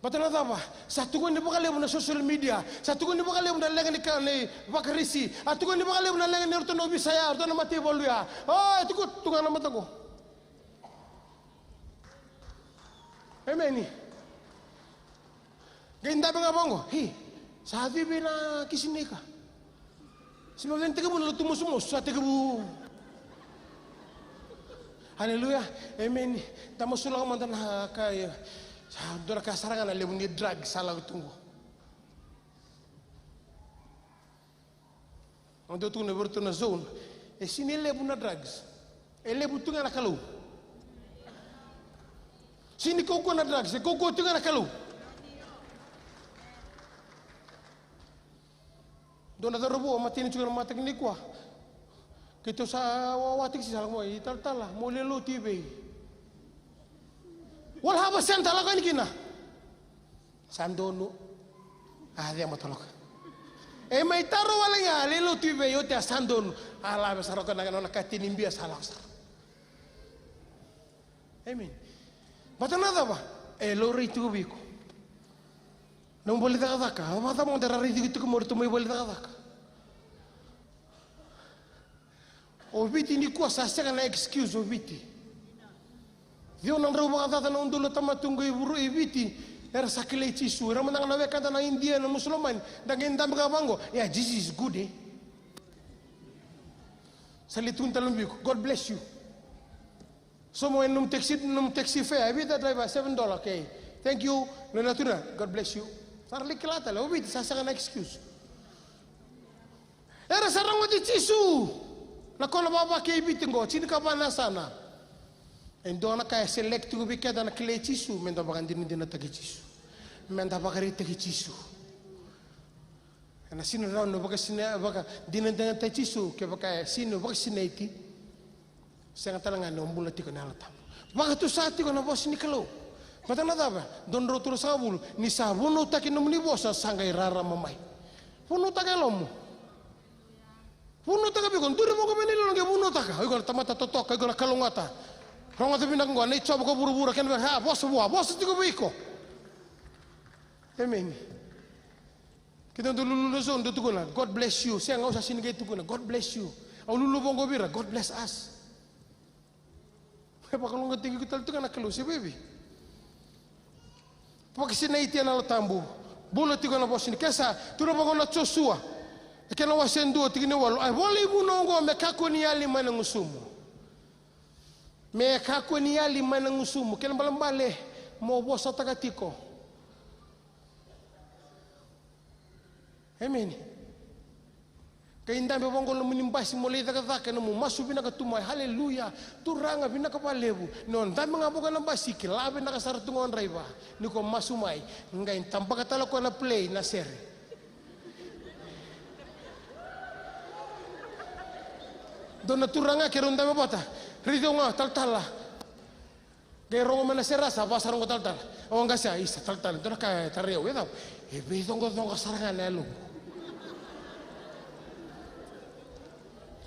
Baleta na cava? Sa tukuni vakalevu na social media. Sa tukuni vakalevu na leqa ni ka, ni vakarisi. A tukuni vakalevu na leqa ni ratou na ovisa ya, ratou na mataivalu ya. O, e tiko tu ga na mata qo. Emeni. Qai dabe ga vaqo. Hi, sa civi na kisi ni ka. Sega ni tekivu na lotu mosimosi, sa tekivu. Aleluya. Emeni. Da masulaka mada na ka, e, sa dua na ka sara ga na levu ni drug sa lako tu qo. Au dau tukuna vei iratou na zone, e sega ni levu na drugs. E levu tu ga na Kalou. Sega ni kaukauwa na drugs, e kaukauwa tu ga na Kalou. Dua na cauravou a mateni tiko na mataka nikua. Keitou sa wawa tiko, sa lako mai, "Talatala, mo lai lotu i vei?" What have a center lako yani kina? Sa donu. A cema taloka. E mai taro wale ga, "Lai lotu i vei?" Oti a sa donu. A lave sara o koya na nona katini bia, sa lako sara. Amen. Baleta na cava? E laurai tiko vei iko. Na nomu vale ni cakacaka, a vakacava mada era raici iko tiko mai, o ratou mai vale ni cakacaka. O Viti nikua sa sega na excuse o Viti. Ciwa na drau vakacaca na udolu na tamata qo i Vuru, i Viti, era sa kilai Jisu. Ira mada ga na wekada na Idia, na Musulomani, da qai dabe ga vaqo. Yeah, Jesus is good, eh? Sa lai tukuna tale vei iko, "God bless you." So mo e nomu taxi, nomu taxi fare, e vica, driver, seven dollar, okay. Thank you. No na tuna, "God bless you." Sa ra lai kila tale, o Viti sa sega na excuse. Era sa rogoci Jisu. Na kona vava kei Viti qo, tinikava na yasana. E dua na ka e select tiko vei keda na kilai Jisu, meda vakadinadinataki Jisu. Meda vakaraitaki Jisu. Ena sega ni rawa ni vakasina, vakadinadinataki Jisu kevaka e sega ni vakasinaiti. Sega tale ga ni o bula tiko ena Yalo Tabu. Vakatusa tiko na vosa ni Kalou. Baleta na cava? Dua na drau tolusagavulu, ni sa vunautaki na nomuni vosa, sa qai rarama mai. Vunautaka e yalomu. Vunautaka vei iko, duri vaqo vei na yalomu, qai vunautaka. O iko na tamata totoka, o iko na kalougata. Rogoca vinaka qo, na ijova ko vuravura, kena vei, a, vosa vua, vosa tiko vei iko. Emeni. Keitou dau lulu na zone, dau tukuna, "God bless you." Sega, au sa sega ni qai tukuna, "God bless you." Au lulu vaqo vei ira, "God bless us." E vakalougatataki iko tale tiko ga na Kalou, se vei vei? Vakasinaiti ena Yalo Tabu. Bula tiko ena vosa ni, ke sa, tukuna vaqo na Josua. E kena wase dua, tikina e walu. A ivola ni vunau oqo me kakua ni yali mai na gusumu. Me kakua ni yali mai na gusumu. Kena ibalebale, mo vosataka tiko. Emeni. Qai dabe vaqo na nomuni basi mo lai cakacaka, na nomu masu vinaka tu mai. Haleluya. Turaga, vinaka vakalevu. Ni o dabe ga vaqo na basi, kila vinaka sara tu ga o draiva. Ni ko masu mai, qai tabaka tale o koya na play na sere. Dua na turaga keirau dabe vata. Raici au ga, talatala. Qai rogo mai na sere, sa va sara qo talatala. O qase, a, isa talatala, dua na ka e tarai au, e cava? E veicoqacoqa sara ga na yaloqu.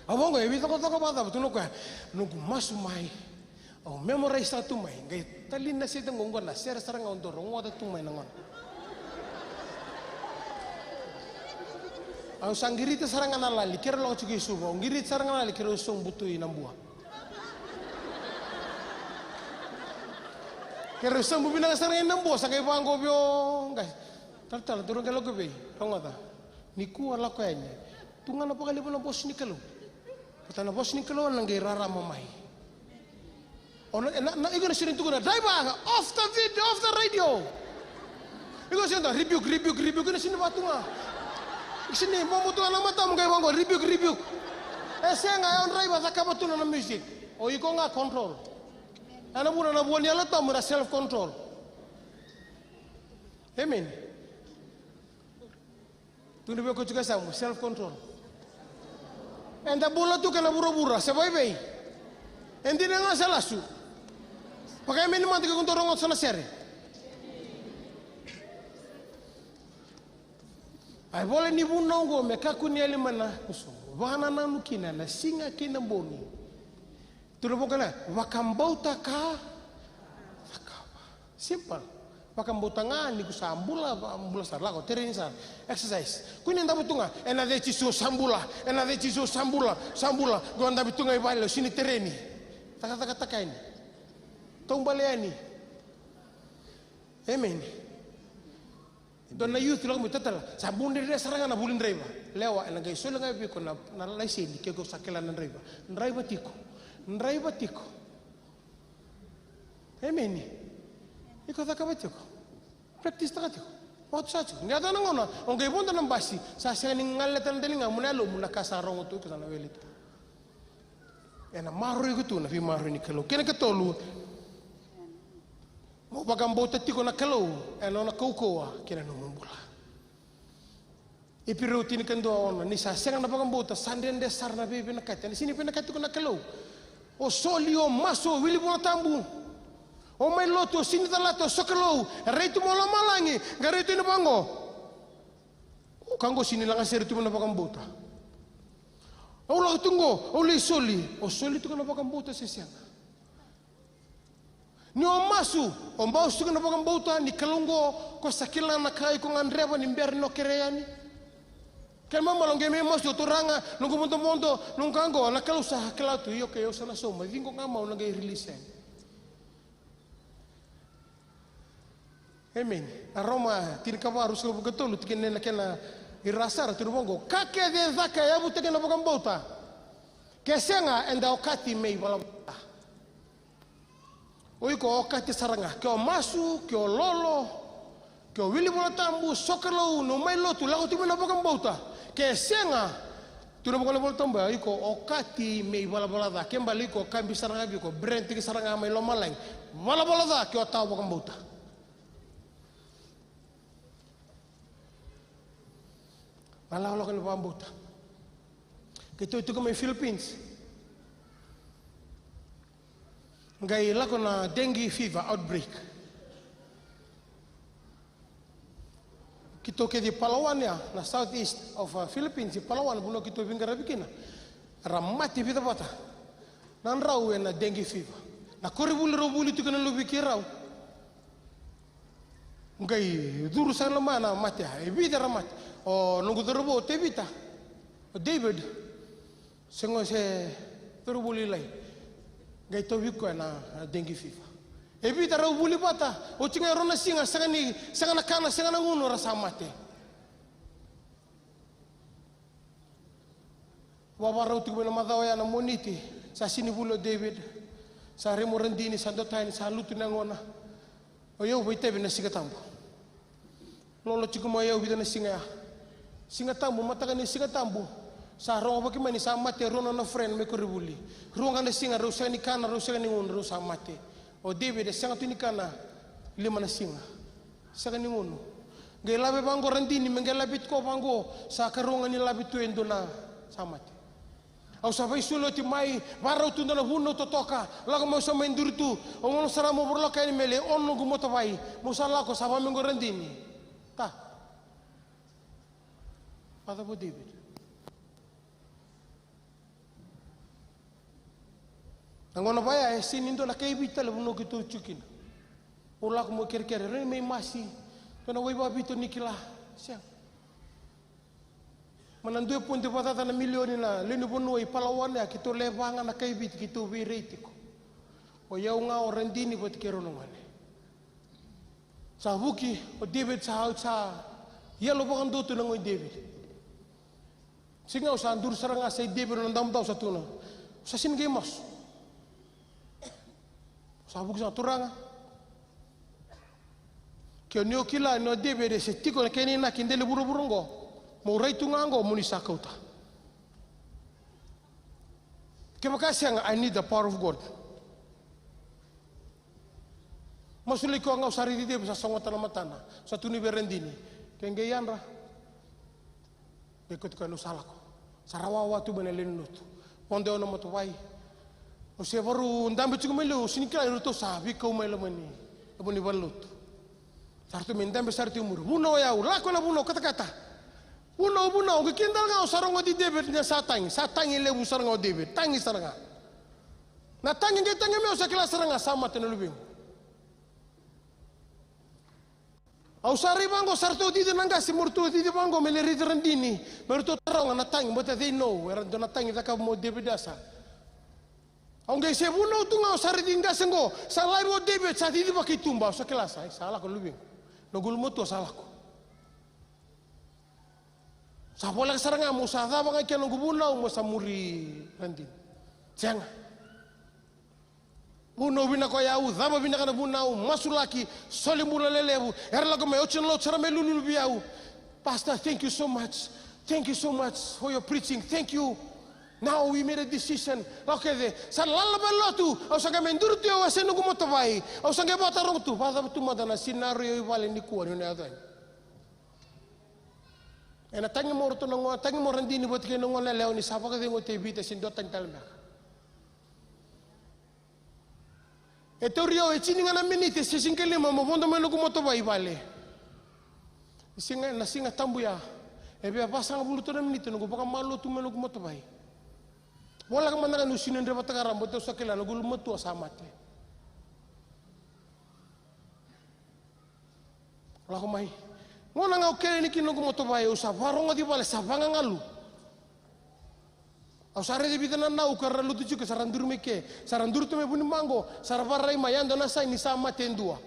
A, vaqo e veicoqacoqa vakacava? Tukuna o koya, noqu masu mai, au memorize sara tu mai, qai tali na sede qo, qo na sere sara ga au dau rogoca tu mai na gauna. Au sa qirita sara ga na lali, keirau lako tiko i Suva, au qirita sara ga na lali, keirau sobu tu i Nabua. Keirau sobu vinaka sara ga i Nabua, sa qai vaqo vei o qase, talatala, daru qai lako vei, rogoca. Nikua lako yani. Tu ga na vakalevu na vosa ni Kalou. Vata na vosa ni Kalou na qai rarama mai. O na, na, na, iko na sega ni tukuna, driver, off the video, off the radio. Iko sega ni rebuke, rebuke, rebuke, iko na sega ni vaka tu ga. Iko sega ni bobo tu ga na matamu qai vaqo, rebuke, rebuke. E sega, e o driver cakava tu na music. O iko ga control. Ena vuna na vua ni Yalo Tabu na self control. Amen. Tukuna vei koya tiko e yasamu, self control. Eda bula tu kei na vuravura, se vaivei. E dina ga se lasu. Vakaemeni mada ke ko dau rogoca so na sere. A ivola ni Vunau oqo me kakua ni yali mai na gusumu. Vakanananu kina na siga kei na bogi. Tukuna vaqo na vakabauta ka cakava. Simple. Vakabauta ga ni ko sa bula, va-, bula sara, lako tereni sara. Exercise. Kua ni davo tu ga, ena yaca i Jisu sa bula, ena yaca i Jisu sa bula, sa bula. Qo davo tu ga i vale, o sega ni tereni. Cakacakataka yani. Taubale yani. Amen. Dua na youth lako mai, talatala, sa bau dredre sara ga na vuli draiva. Lewa, ena qai soli ga vei iko na, na laiseni, ke ko sa kila na draiva. Draiva tiko. Draiva tiko. Emeni. Iko cakava tiko. Practice taka tiko. Vakatusa tiko. Ni yaco na gauna, o qai vodo na basi, sa sega ni galeta na daligamu, na yalomu, na ka sa rogo tu, iko sa na wele tu. Ena maroroi iko tu na veimaroroi ni Kalou. Kena ikatolu, mo vakabauta tiko na Kalou ena nona kaukauwa kei na nomu bula. Iperiu tinikadua ono, ni sa sega na vakabauta, sa dredre sara na veivinakati. Ena sega ni vinakati tiko na Kalou. O soli, o masu, o wili Vola Tabu. O mai lotu, o sega ni calata, o sokalou, e rai tu mai lomalagi, qai rai tu yani vaqo. O ka qo sega ni lagasere tu mai na vakabauta. Au lako tu qo, au lai soli, o soli tiko na vakabauta se sega? Ni o masu, o masu tiko na vakabauta ni Kalou qo, ko sa kila na ka iko gadreva ni bera ni o kerea yani. Kena ibalebale o qai mai masu, Turaga, noqu vodovodo, noqu ka qo, na Kalou sa kila tu, io, okay, au sa na sauma, ciqo ga mai, au na qai release yani. Amen. Na Roma tinikava, ruasagavulu ka tolu, tikina ena kena ira sara, tukuna vaqo, ka kece e caka e yavutaki ena vakabauta. Ke sega, eda okati me ivalavala ca. O iko okati sara ga, ke o masu, ke o lolo, ke o wili Vola Tabu, sokalou, o mai lotu, lako tu mai na vakabauta. Ke sega, tukuna vaqo na Vola Tabu, o iko okati me ivalavala ca. Kena ibalebale o iko kabi sara ga vei iko, brand tiko sara ga mai lomalagi. Valavala ca ke o tawa vakabauta. Na lakolako ni vakabauta. Keitou tiko mai Philippines. Qai lako na dengue fever outbreak. Keitou kece i Palawan ya, na southeast of, uh, Philippines, i Palawan, vanua keitou veiqaravi kina. Ra mate vica vata na drau ena dengue fever. Na koronivuli rau vuli tiko na luvei keirau. Qai curu sara mai na mate ya, e vica era mate. O noqu cauravou o Tevita, o David, se qo se cauravou lailai. Qai tauvi koya na, na dengue fever. E vica rau vuli vata, oti ga e rua na siga, sega ni, sega na kana, sega na gunu, ra sa mate. Vavarau tiko mai na macawa ya na Moniti, sa sega ni vuli o David, sa remu radini, sa dua tani, sa lutu na yagona. O yau vakaitavi na Siga Tabu. Lolo tiko mai o yau vica na siga ya. Siga Tabu, mataka ni Siga Tabu, sa rogovaki mai ni sa mate e rua na nona friend mai koronivuli. Rua ga na siga, rau sega ni kana, rau sega ni gunu, rau sa mate. O David e sega tu ni kana lima na siga. Sega ni gunu. Qai lave vaqo radini, me qai lave tiko vaqo, sa karua ga ni lave tu e dua na sa mate. Au sa veisoli oti mai, varau tu dua na vunau totoka, lako mai, au sa mai duri tu. Au gauna sara mo vorolaka yani me lai ono noqu motoka, mo sa lako, sa va mai qo Radini. Ta. Vacava o David? Na gauna vaya e sega ni dua na kai Viti tale vanua keitou tiko kina. Mo lako mo kerekere, rairai mai masi, dua na wai vakaviti ni kila, sega. Ma na dua e poidi vakacaca na milioni na lewe ni vanua i Palawa ya, keitou lewe va ga na kai Viti keitou veirei tiko. O yau ga, o Radini vata kei rau na gone. Sa vuki o David, sa, sa yalo vakadua tu na gone i David. Siga au sa duri sara ga, sa i David na davodavo sa tukuna, sa sega ni qai masu. Sa vuki sa, Turaga, ke ni o kila ni o David e se tiko na kena inaki dela i vuravura oqo, mo rai tu ga oqo mo ni sa kauta. Kevaka sega, I need the power of God. Masulaki koya ga, au sa raici David sa sogota na matana, sa tukuna vei Radini, ke qai yadra, qai kauti koya, niu sa lako. Sa rawa tu mai na lewe ni lotu. Vodo au na motoka. Au se varau dabe tiko mai liu, au sega ni kila ni ratou sa veikau mai loma ni, loma ni valenilotu. Sa ratou mai dabe sara tiko muri. Vunau o yau, lako na vunau, katakata. Vunau, vunau, qai kidal ga au sa rogoci David ni sa tagi, sa tagi levu sara ga o David, tagi sara ga. Na tagi qai tagi mai, au sa kila sara ga sa mate na luvequ. Au sa rai vaqo, sa ratou cici na qase, mo ratou cici vaqo me lai raici Radini, me ratou taroga na tagi, baleta they know era dua na tagi cakava mai o David ya sa. Au qai se vunau tu ga, au sa raici qase qo, sa laiva o David, sa cici vakaituba, au sa kila sa, sa lako na luvequ. Noqu ulumatua sa lako. Sa voleka sara ga meu sa cava ga kina noqu vunau meu sa muri Radini. Sega. Vunau vinaka o yau, cava vinaka na vunau, masulaki, soli bula lelevu. Era lako mai, oti na lotu sa ra mai lululu vei au. Pastor, thank you so much. Thank you so much for your preaching. Thank you. Now we made a decision. Lako kece, sa lala mai lotu, au sa qai mai duri tu, au wasea noqu motoka. Au sa qai vakataroga tu, vakacava tu mada na scenario i vale nikua ni na yaco yani. Ena tagi mai o ratou na gone, tagi mai o Radini vata kei na gone yalewa ni sa vakacegu oti e Viti, e sega ni dua tani tale beka. E tauri au e tini ga na miniti se tinikalima meu vodo mai noqu motoka i vale. Ni siga, na Siga Tabu ya, e via vasagavulu tu na miniti noqu vakamalua tu mai noqu motoka. Voleka mada ga niu sega ni drevitaka rawa, baleta au sa kila noqu ulumatua sa mate. Lako mai. Gauna ga au kele yani kina noqu motoka, au sa vakarogoci vale, sa vagagalu. Au sa raici vica na nau ka ra lotu tiko, sa ra duri mai ke, sa ra duri tu mai Vunimaqo, sa ra varai mai, yadua na saini, sa mate e dua.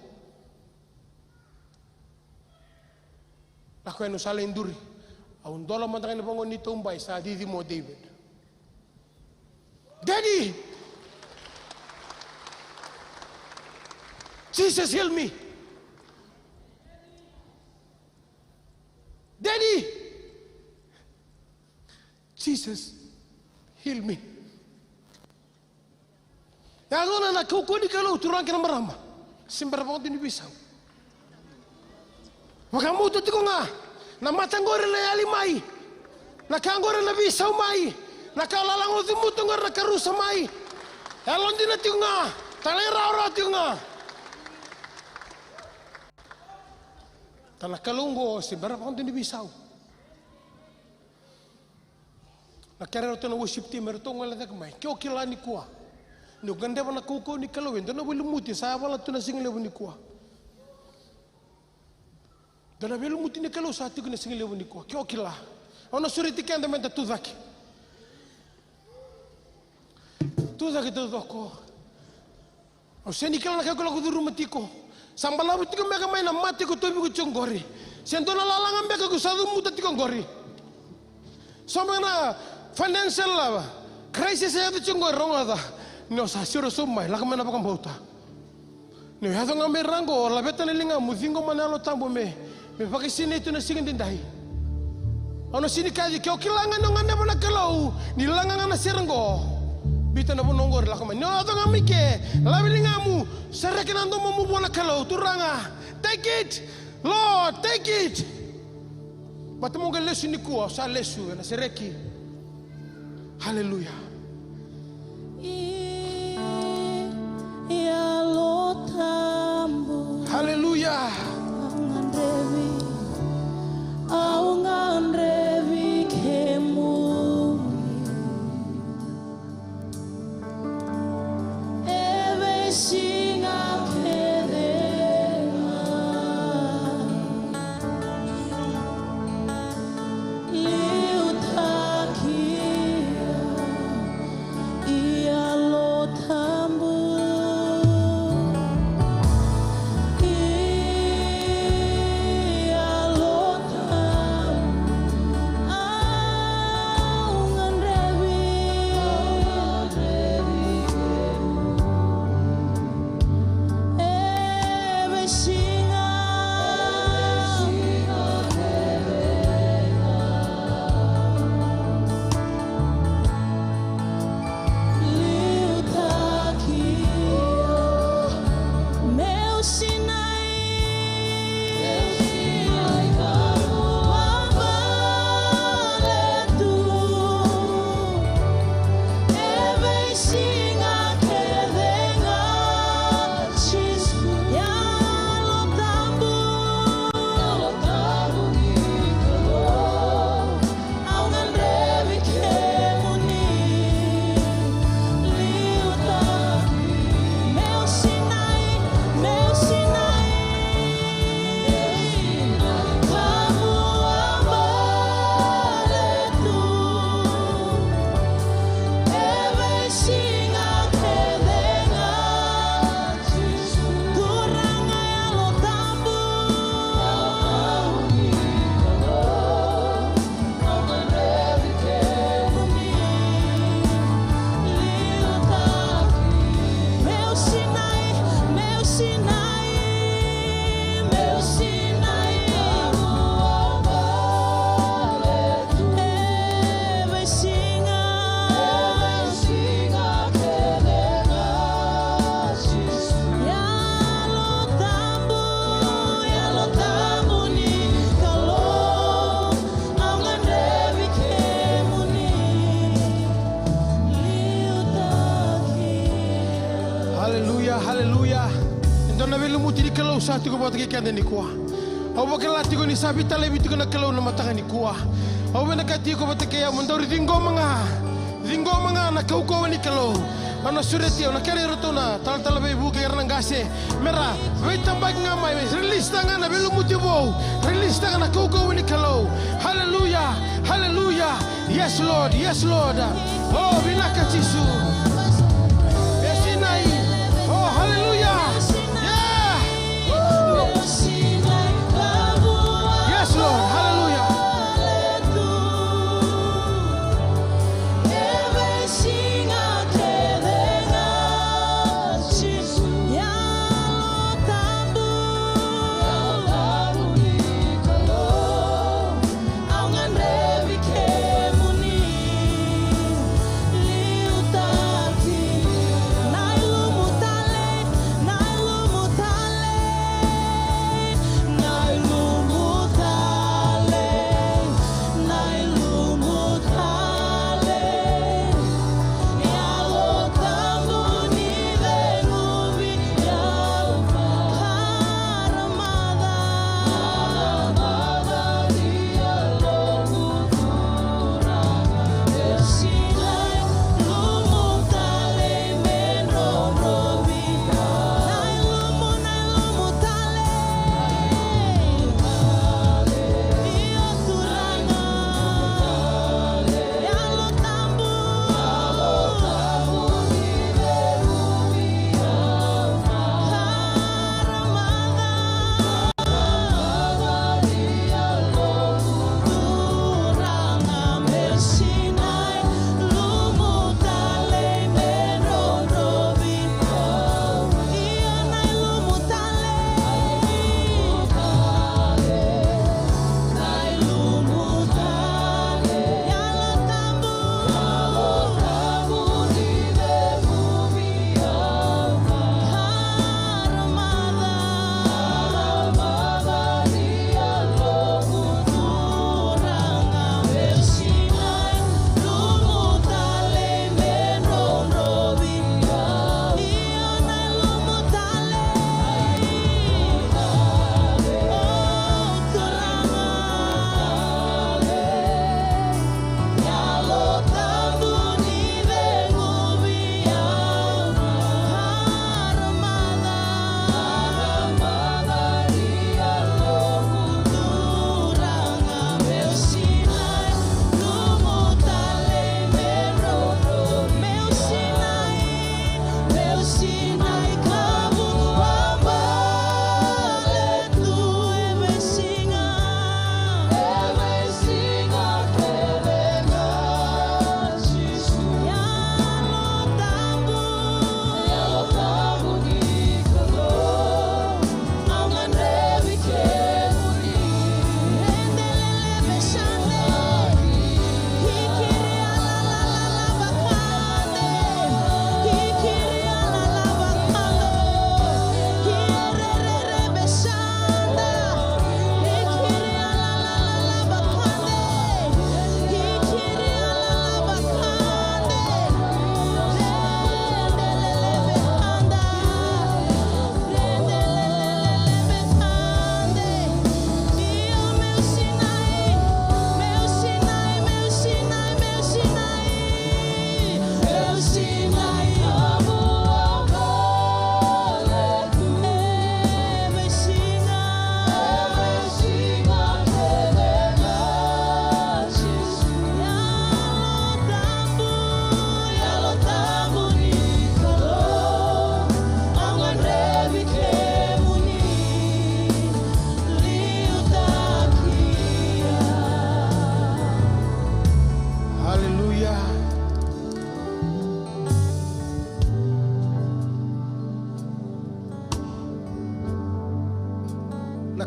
Lako yani, au sa lai duri. Au dola mada ga ena vagone ni taubai, sa cici mai o David. Daddy! Jesus, heal me! Daddy! Jesus, heal me! Yacona na kaukauwa ni Kalou, turaga kei na marama. Se bera vakadua ni veisau. Vakabauta tiko ga, na mata qori na yali mai, na ka qori na veisau mai, na ka lalaga o cumuta qori na karusa mai. Yalodina tiko ga, talairawarawa tiko ga. Ta na Kalou oqo se bera vakadua ni veisau. Na kere ratou na worship team me ratou gole cake mai. Ke o kila nikua ni o gadreva na kaukauwa ni Kalou, e dua na veilumuti sa yavala tu na siga levu nikua. Dua na veilumuti ni Kalou sa tiko na siga levu nikua. Ke o kila, au na sureti keda meda tucake. Tucake taucoko. Au sega ni kila na ka ko lako curuma tiko. Sa balavu tiko beka mai na mate ko tauvi iko tiko qori. Se dua na lalaga beka ko sa cumuta tiko qori. So beka na financial crisis e yaco tiko qori, rogoca. Ni o sa siro sobu mai, lako mai na vakabauta. Ni o yaco ga mai ra qo, laveta na ligamu, ciqoma na Yalo Tabu me, me vakasinaiti ena siga edaidai. Au na sega ni kaci, ke o kila ga ni o gadreva na Kalou, ni laga ga na sere qo. Biuta na vanua qori, lako mai. Ni o yaco ga mai ke, lave ligamu, sereki na domomu vua na Kalou. Turaga, take it. Lord, take it. Baleta mo qai lesu nikua, o sa lesu ena sereki. Hallelujah. I Yalo Tabu. Haleluya. Au gadrevi, au gadrevi kemuni. E veisiga kece ga. Liutaki i Yalo Tabu. I Yalo Tabu. Au gadrevi. E veisiga. Liutaki. Meu sinai. Meu sinai. Vakabale tu. E veisiga kece ga, Jisu. Yalo Tabu. Yalo Tabu ni Kalou. Au gadrevi kemuni. Liutaki. Meu sinai, meu sinai. Meu sinai. Vakabale tu. E veisiga kece ga. Turaga Yalo Tabu. Yalo Tabu ni Kalou. Au gadrevi kemuni. Liutaki. Meu sinai, meu sinai. Meu sinai. E veisiga. E veisiga kece ga. Yalo Tabu, Yalo Tabu ni Kalou, au gadrevi kemuni. Liutaki. Haleluya, haleluya. E dua na veilumuti ni Kalou sa tiko vata kei keda nikua. Au vakila tiko ni sa veitalevi tiko na Kalou na mataka nikua. Au vinakati iko vata kei au mo dauri ciqoma ga. Ciqoma ga na kaukauwa ni Kalou. Au na sureti, au na kerea iratou na talatala veivuke, ira na qase, me ra veitabaki ga mai, me release taka ga na veilumuti vou, release taka ga na kaukauwa ni Kalou. Haleluya, haleluya. Yes, Lord, yes, Lord. Oh, vinaka Jisu. E sinai. Oh, haleluya. Yeah. Yes, Lord. Hallelujah.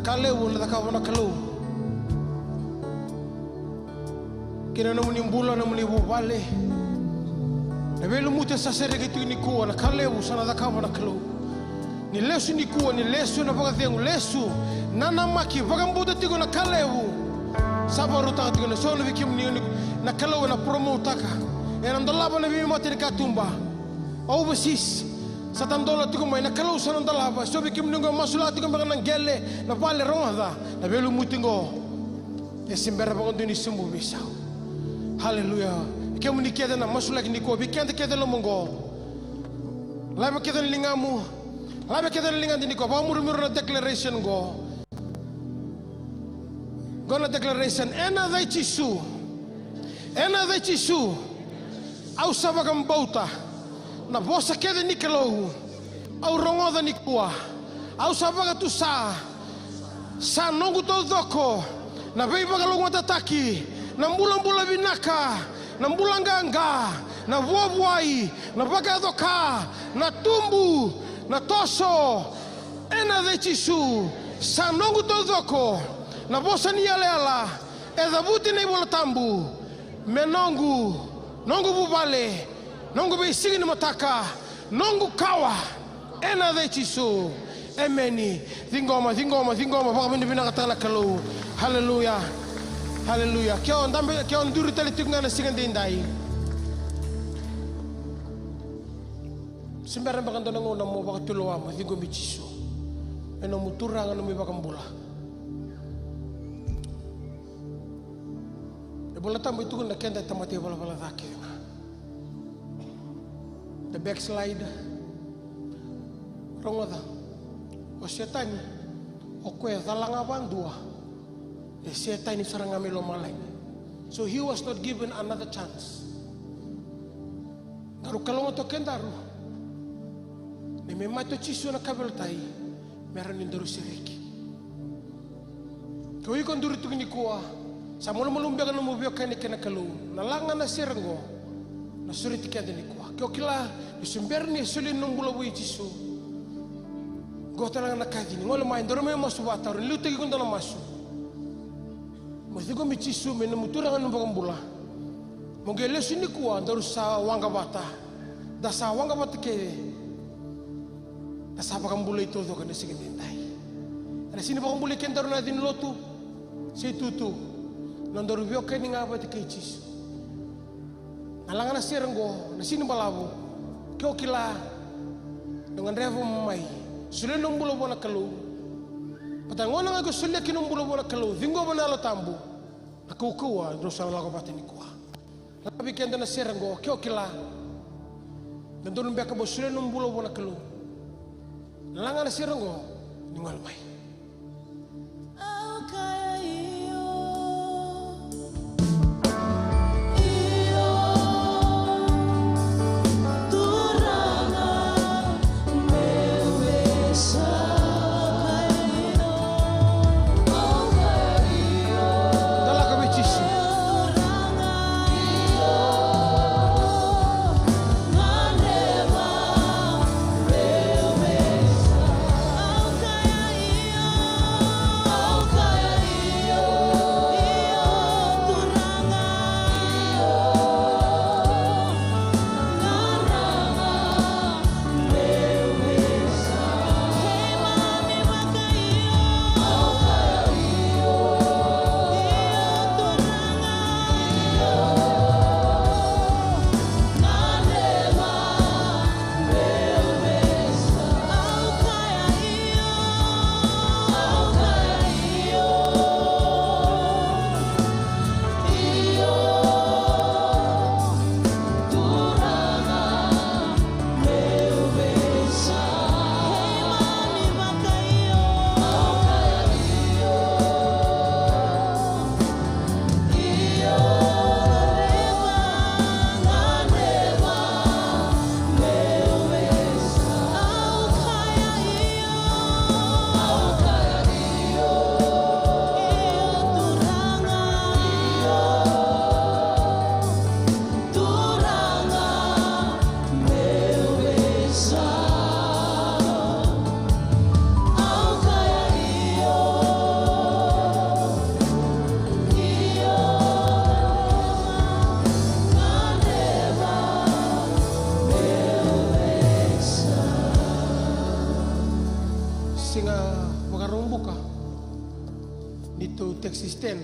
ka levu na cakava na Kalou. Kei na nomuni bula, nomuni vuvale. Na veilumuti sa sereki tiko nikua, na ka levu sa na cakava na Kalou. Ni lesu nikua, ni lesu na vakacegu, lesu, nanamaki, vakabauta tiko na ka levu. Sa vakarautaka tiko na so na vei kemuni na Kalou ena promote-taka. Ena dolava na veimata ni katuba. Overseas. Sa tadola tiko mai na Kalou sa na dolava. So vei kemuni qo masulaka tiko beka na qele, na vale, rogoca. Na veilumuti qo. E se bera vakadua ni sobu veisau. Haleluya. Kemuni kece na masulaki nikua, vei keda kece loma qo. Lave kece na ligamu. Lave kece na ligada nikua. Vakamurimuri na declaration qo. Qo na declaration. Ena yaca i Jisu. Ena yaca i Jisu. Au sa vakabauta na vosa kece ni Kalou. Au rogoca nikua. Au sa vakatusa. Sa noqu taucoko na veivakalougatataki, na bulabula vinaka, na bula qaqa, na vuavuai, na vakayacoka, na tubu, na toso. Ena yaca i Jisu, sa noqu taucoko na vosa ni yalayala. E cavuti na iVola Tabu me noqu, noqu vuvale, noqu veisiga ni mataka, noqu kawa. Ena yaca i Jisu. Emeni. Ciqoma, ciqoma, ciqoma. Vakavinavinakataka na Kalou. Haleluya. Haleluya. Ke o dabe, ke o duri tale tiko ga na siga daidai. Se bera beka dua na gauna mo vakatulewa mo ciqomi Jisu. E nomu Turaga, nomu iVakabula. E Vola Tabu e tukuna na keda e tamata ivalavala ca kece ga. The backslider. Rogoca. O Setani, o koya e cala ga vadua. E Setani sara ga mai lomalagi. So he was not given another chance. Daru kalougata o kedaru. Ni me mate o Jisu ena kavelotai, me rawa ni daru sereki. Ke o iko duri tiko nikua, sa malumalumu beka nomu veiwekani kei na Kalou. Na laga na sere qo, na sureti keda nikua. Ke o kila ni se bera ni solia nomu bula vua i Jisu. Qo tale ga na kaci ni gole mai, daru mai masu vata, daru liutaki iko dua na masu. Mo ciqomi Jisu me nomu Turaga, nomu iVakabula. Mo qai lesu nikua, daru sa waqa vata. Da sa waqa vata kece. Da sa vakabulai taucoko ena siga daidai. Ena sega ni vakabulai kedaru na yaca ni lotu, se itutu. Na nodaru veiwekani ga vata kei Jisu. Na laga na sere qo, na sega ni balavu. Ke o kila, o gadreva mai. Solia nomu bula vua na Kalou. Baleta na gauna ga ke o solia kina nomu bula vua na Kalou, ciqoma na Yalo Tabu. Na kaukauwa drau sa na lako vata nikua. Na vei keda na sere qo, ke o kila. Dodonu beka mo solia nomu bula vua na Kalou. Na laga na sere qo, ni gole mai. Siga Vakaraubuka, neitou taxi stand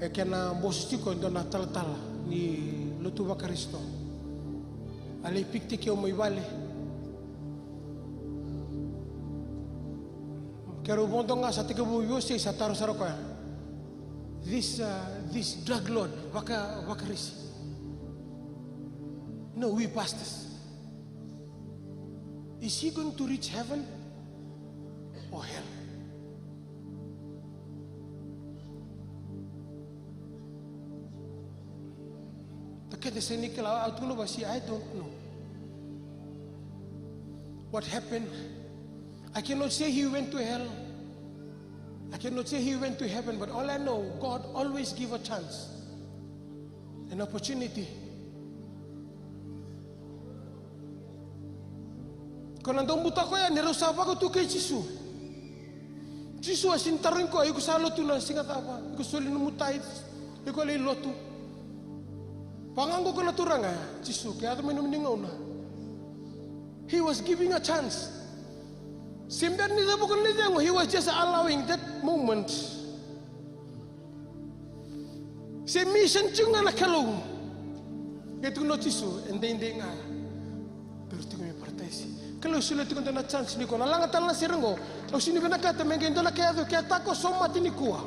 e kena boso tiko e dua na talatala ni lotu vaKarisito. A lai pick-taki au mai vale. Keirau vodo ga, sa tekivu veiwasei, sa taro sara o koya, "This, uh, this drug lord, vaka, vakarisi. No, we pastors. Is he going to reach heaven or hell?" Keda sega ni kila, au tukuna vua, "I don't know what happened. I cannot say he went to hell. I cannot say he went to heaven, but all I know, God always give a chance, an opportunity." Ko na dau butako yani, rau sa vakatu kei Jisu. Jisu a sega ni tarogi koya, "Iko sa lotu na siga cava? Iko soli nomu tithes? Iko lai lotu?" Vaka ga oqo ko na Turaga, "Jisu, ke yaco mai nomuni gauna." He was giving a chance. Se bera ni cavuka na icegu, he was just allowing that moment. Se mission tiko ga na Kalou. Qai tukuna o Jisu, "E daidai ga, daru tiko mai Parataisi." Kalou solia tiko dua na chance ni ko na laga tale na sere oqo. Au sega ni vinakata me qai dua na ka yaco, ke a tako so mate nikua.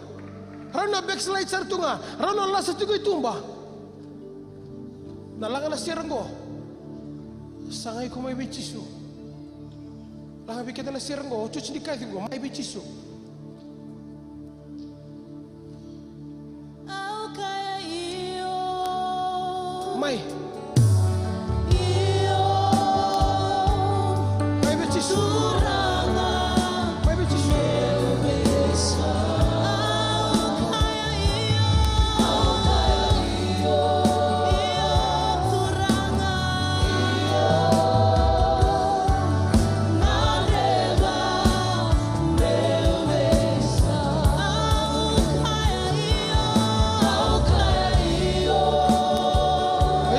Rau na backslide sara tu ga, rau na lasa tiko i tuba. Na laga na sere oqo, saga iko mai vei Jisu. Laga vei keda na sere oqo, otioti ni kaci oqo, mai vei Jisu. Mai. Mai vei Jisu. Mai vei Jisu.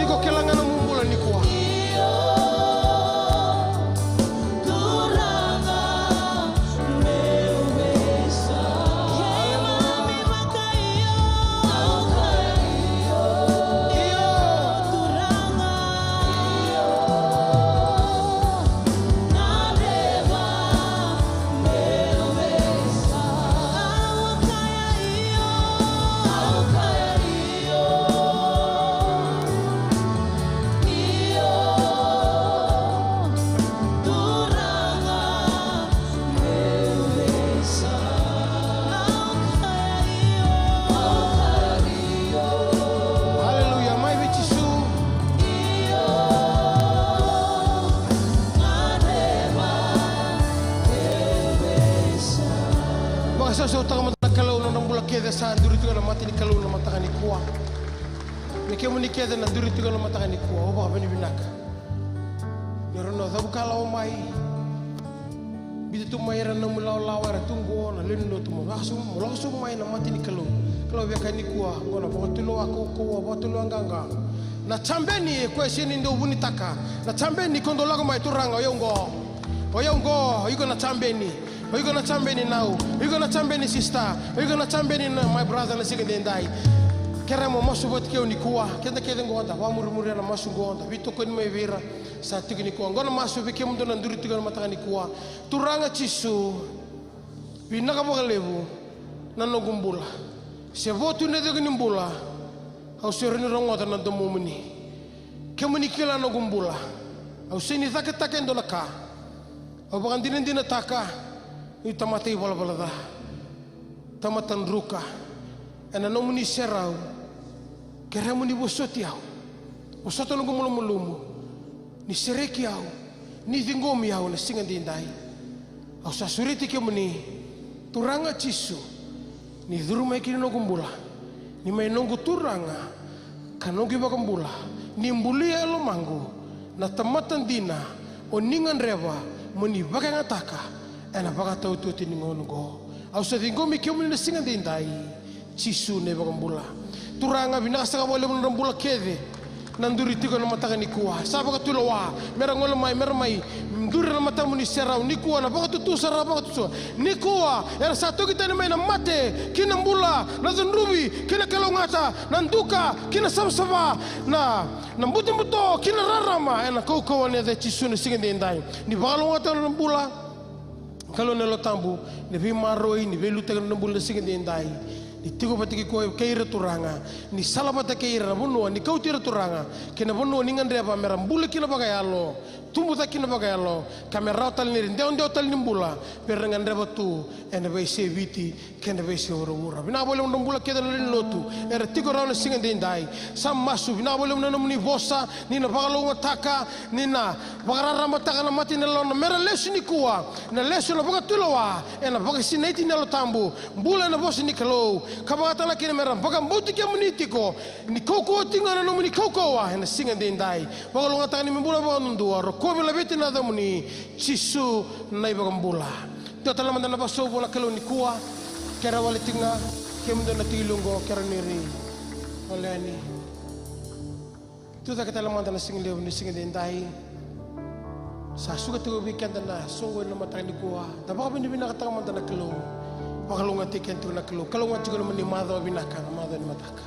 Iko kila ga na nomu bula nikua. Aleluya, mai vei Jisu. Vakasausautaka mada na Kalou na nodra bula kece sa duri tiko na mata ni Kalou na mataka nikua. Me kemuni kece na duri tiko na mataka nikua, au vakavinavinaka. Ni rau na cavuka lako mai. Biuta tu mai era na nomu lawalawa, era tu qo na lewe ni lotu, mo lako sobu, mo lako sobu mai na mata ni Kalou. Kalou, vei keda nikua, qo na vakatulewa kaukauwa, vakatulewa qaqa. Na jabeni e koya sega ni dau vunitaka. Na jabeni ko dau lako mai, Turaga, o yau qo. O yau qo, o iko na jabeni. O iko na jabeni nau. O iko na jabeni sista. O iko na jabeni na my brother na siga edaidai. Kerea mo masu vata kei au nikua. Keda kece qo da vakamurimuria na masu qo, da veitokoni mai vei ira sa tiko nikua. Qo na masu vei kemudou na duri tiko na mataka nikua. Turaga Jisu, vinaka vakalevu na noqu bula. Se vo tu na icegu ni bula, au se rawa ni rogoca na domomuni. Kemuni kila na noqu bula. Au sega ni cakitaka e dua na ka. Au vakadinadinataka niu tamata ivalavala ca, tamata druka. Ena nomuni serau, kerea mo ni vosoti au. Vosota noqu malumalumu. Ni sereki au, ni ciqomi au na siga edaidai. Au sa sureti kemuni, Turaga Jisu, ni curu mai ki na noqu bula, ni mai noqu Turaga ka noqu iVakabula, ni bulia e lomaqu na tamata dina o ni gadreva mo ni vakayagataka ena vakataotioti ni gauna oqo. Au sa ciqomi kemuni na siga edaidai, Jisu na iVakabula. Turaga, vinaka saka vakalevu na nodra bula kece. na duri tiko na mataka nikua. Sa vakatulewa mera gole mai, mera mai duri na matamu ni serau nikua, na vakatutu sara, vakatutu. Nikua era sa toki tani mai na mate ki na bula, na cudruvi ki na kalougata, na duka ki na savasava, na, na butobuto ki na rarama, ena kaukauwa ni yaca i Jisu na siga edaidai. Ni vakalougatataka na bula, Kalou na Yalo Tabu, ni veimaroroi, ni veiliutaki na bula na siga edaidai. Ni tiko vata kei koya, kei ira Turaga, ni sala vata kei ira na vanua ni kauti ira Turaga, kei na vanua ni gadreva mera bula kina vakayalo, tubu cake kina vakayalo, ka me rawa tale ni ra idewadewa tale ni bula, vei ira na gadreva tu ena veiyasai Viti kei na veiyasai vuravura. Vinaka vakalevu na bula kece na lewe ni lotu era tiko rawa na siga edaidai. Sa masu, vinaka vakalevu na nomuni vosa, ni na vakalougatataka, ni na vakararamataka na mata ni yalona mera lesu nikua, na lesu na vakatulewa ena vakasinaiti ni Yalo Tabu, bula ena vosa ni Kalou, ka vakatala kina mera vakabauti kemuni tiko, ni kaukauwa tiko ga na nomuni kaukauwa ena siga edaidai. Vakalougatataka ni me bula vakadudua, rokovi, laveti na yacamuni, Jisu na iVakabula. Dua tale mada na vakasausau vua na Kalou nikua, kere wale tiko ga, kemudou na tiko i liu oqo, kere ni ri wale yani. Tucake tale mada na sigalevu ni siga edaidai. Sa suka tiko vei keda na soqo ena mataka nikua. Da vakavinavinakataka mada na Kalou. Vakalougatataki keda tiko na Kalou. Kalougata tiko na nomuni macawa vinaka, na macawa ni mataka.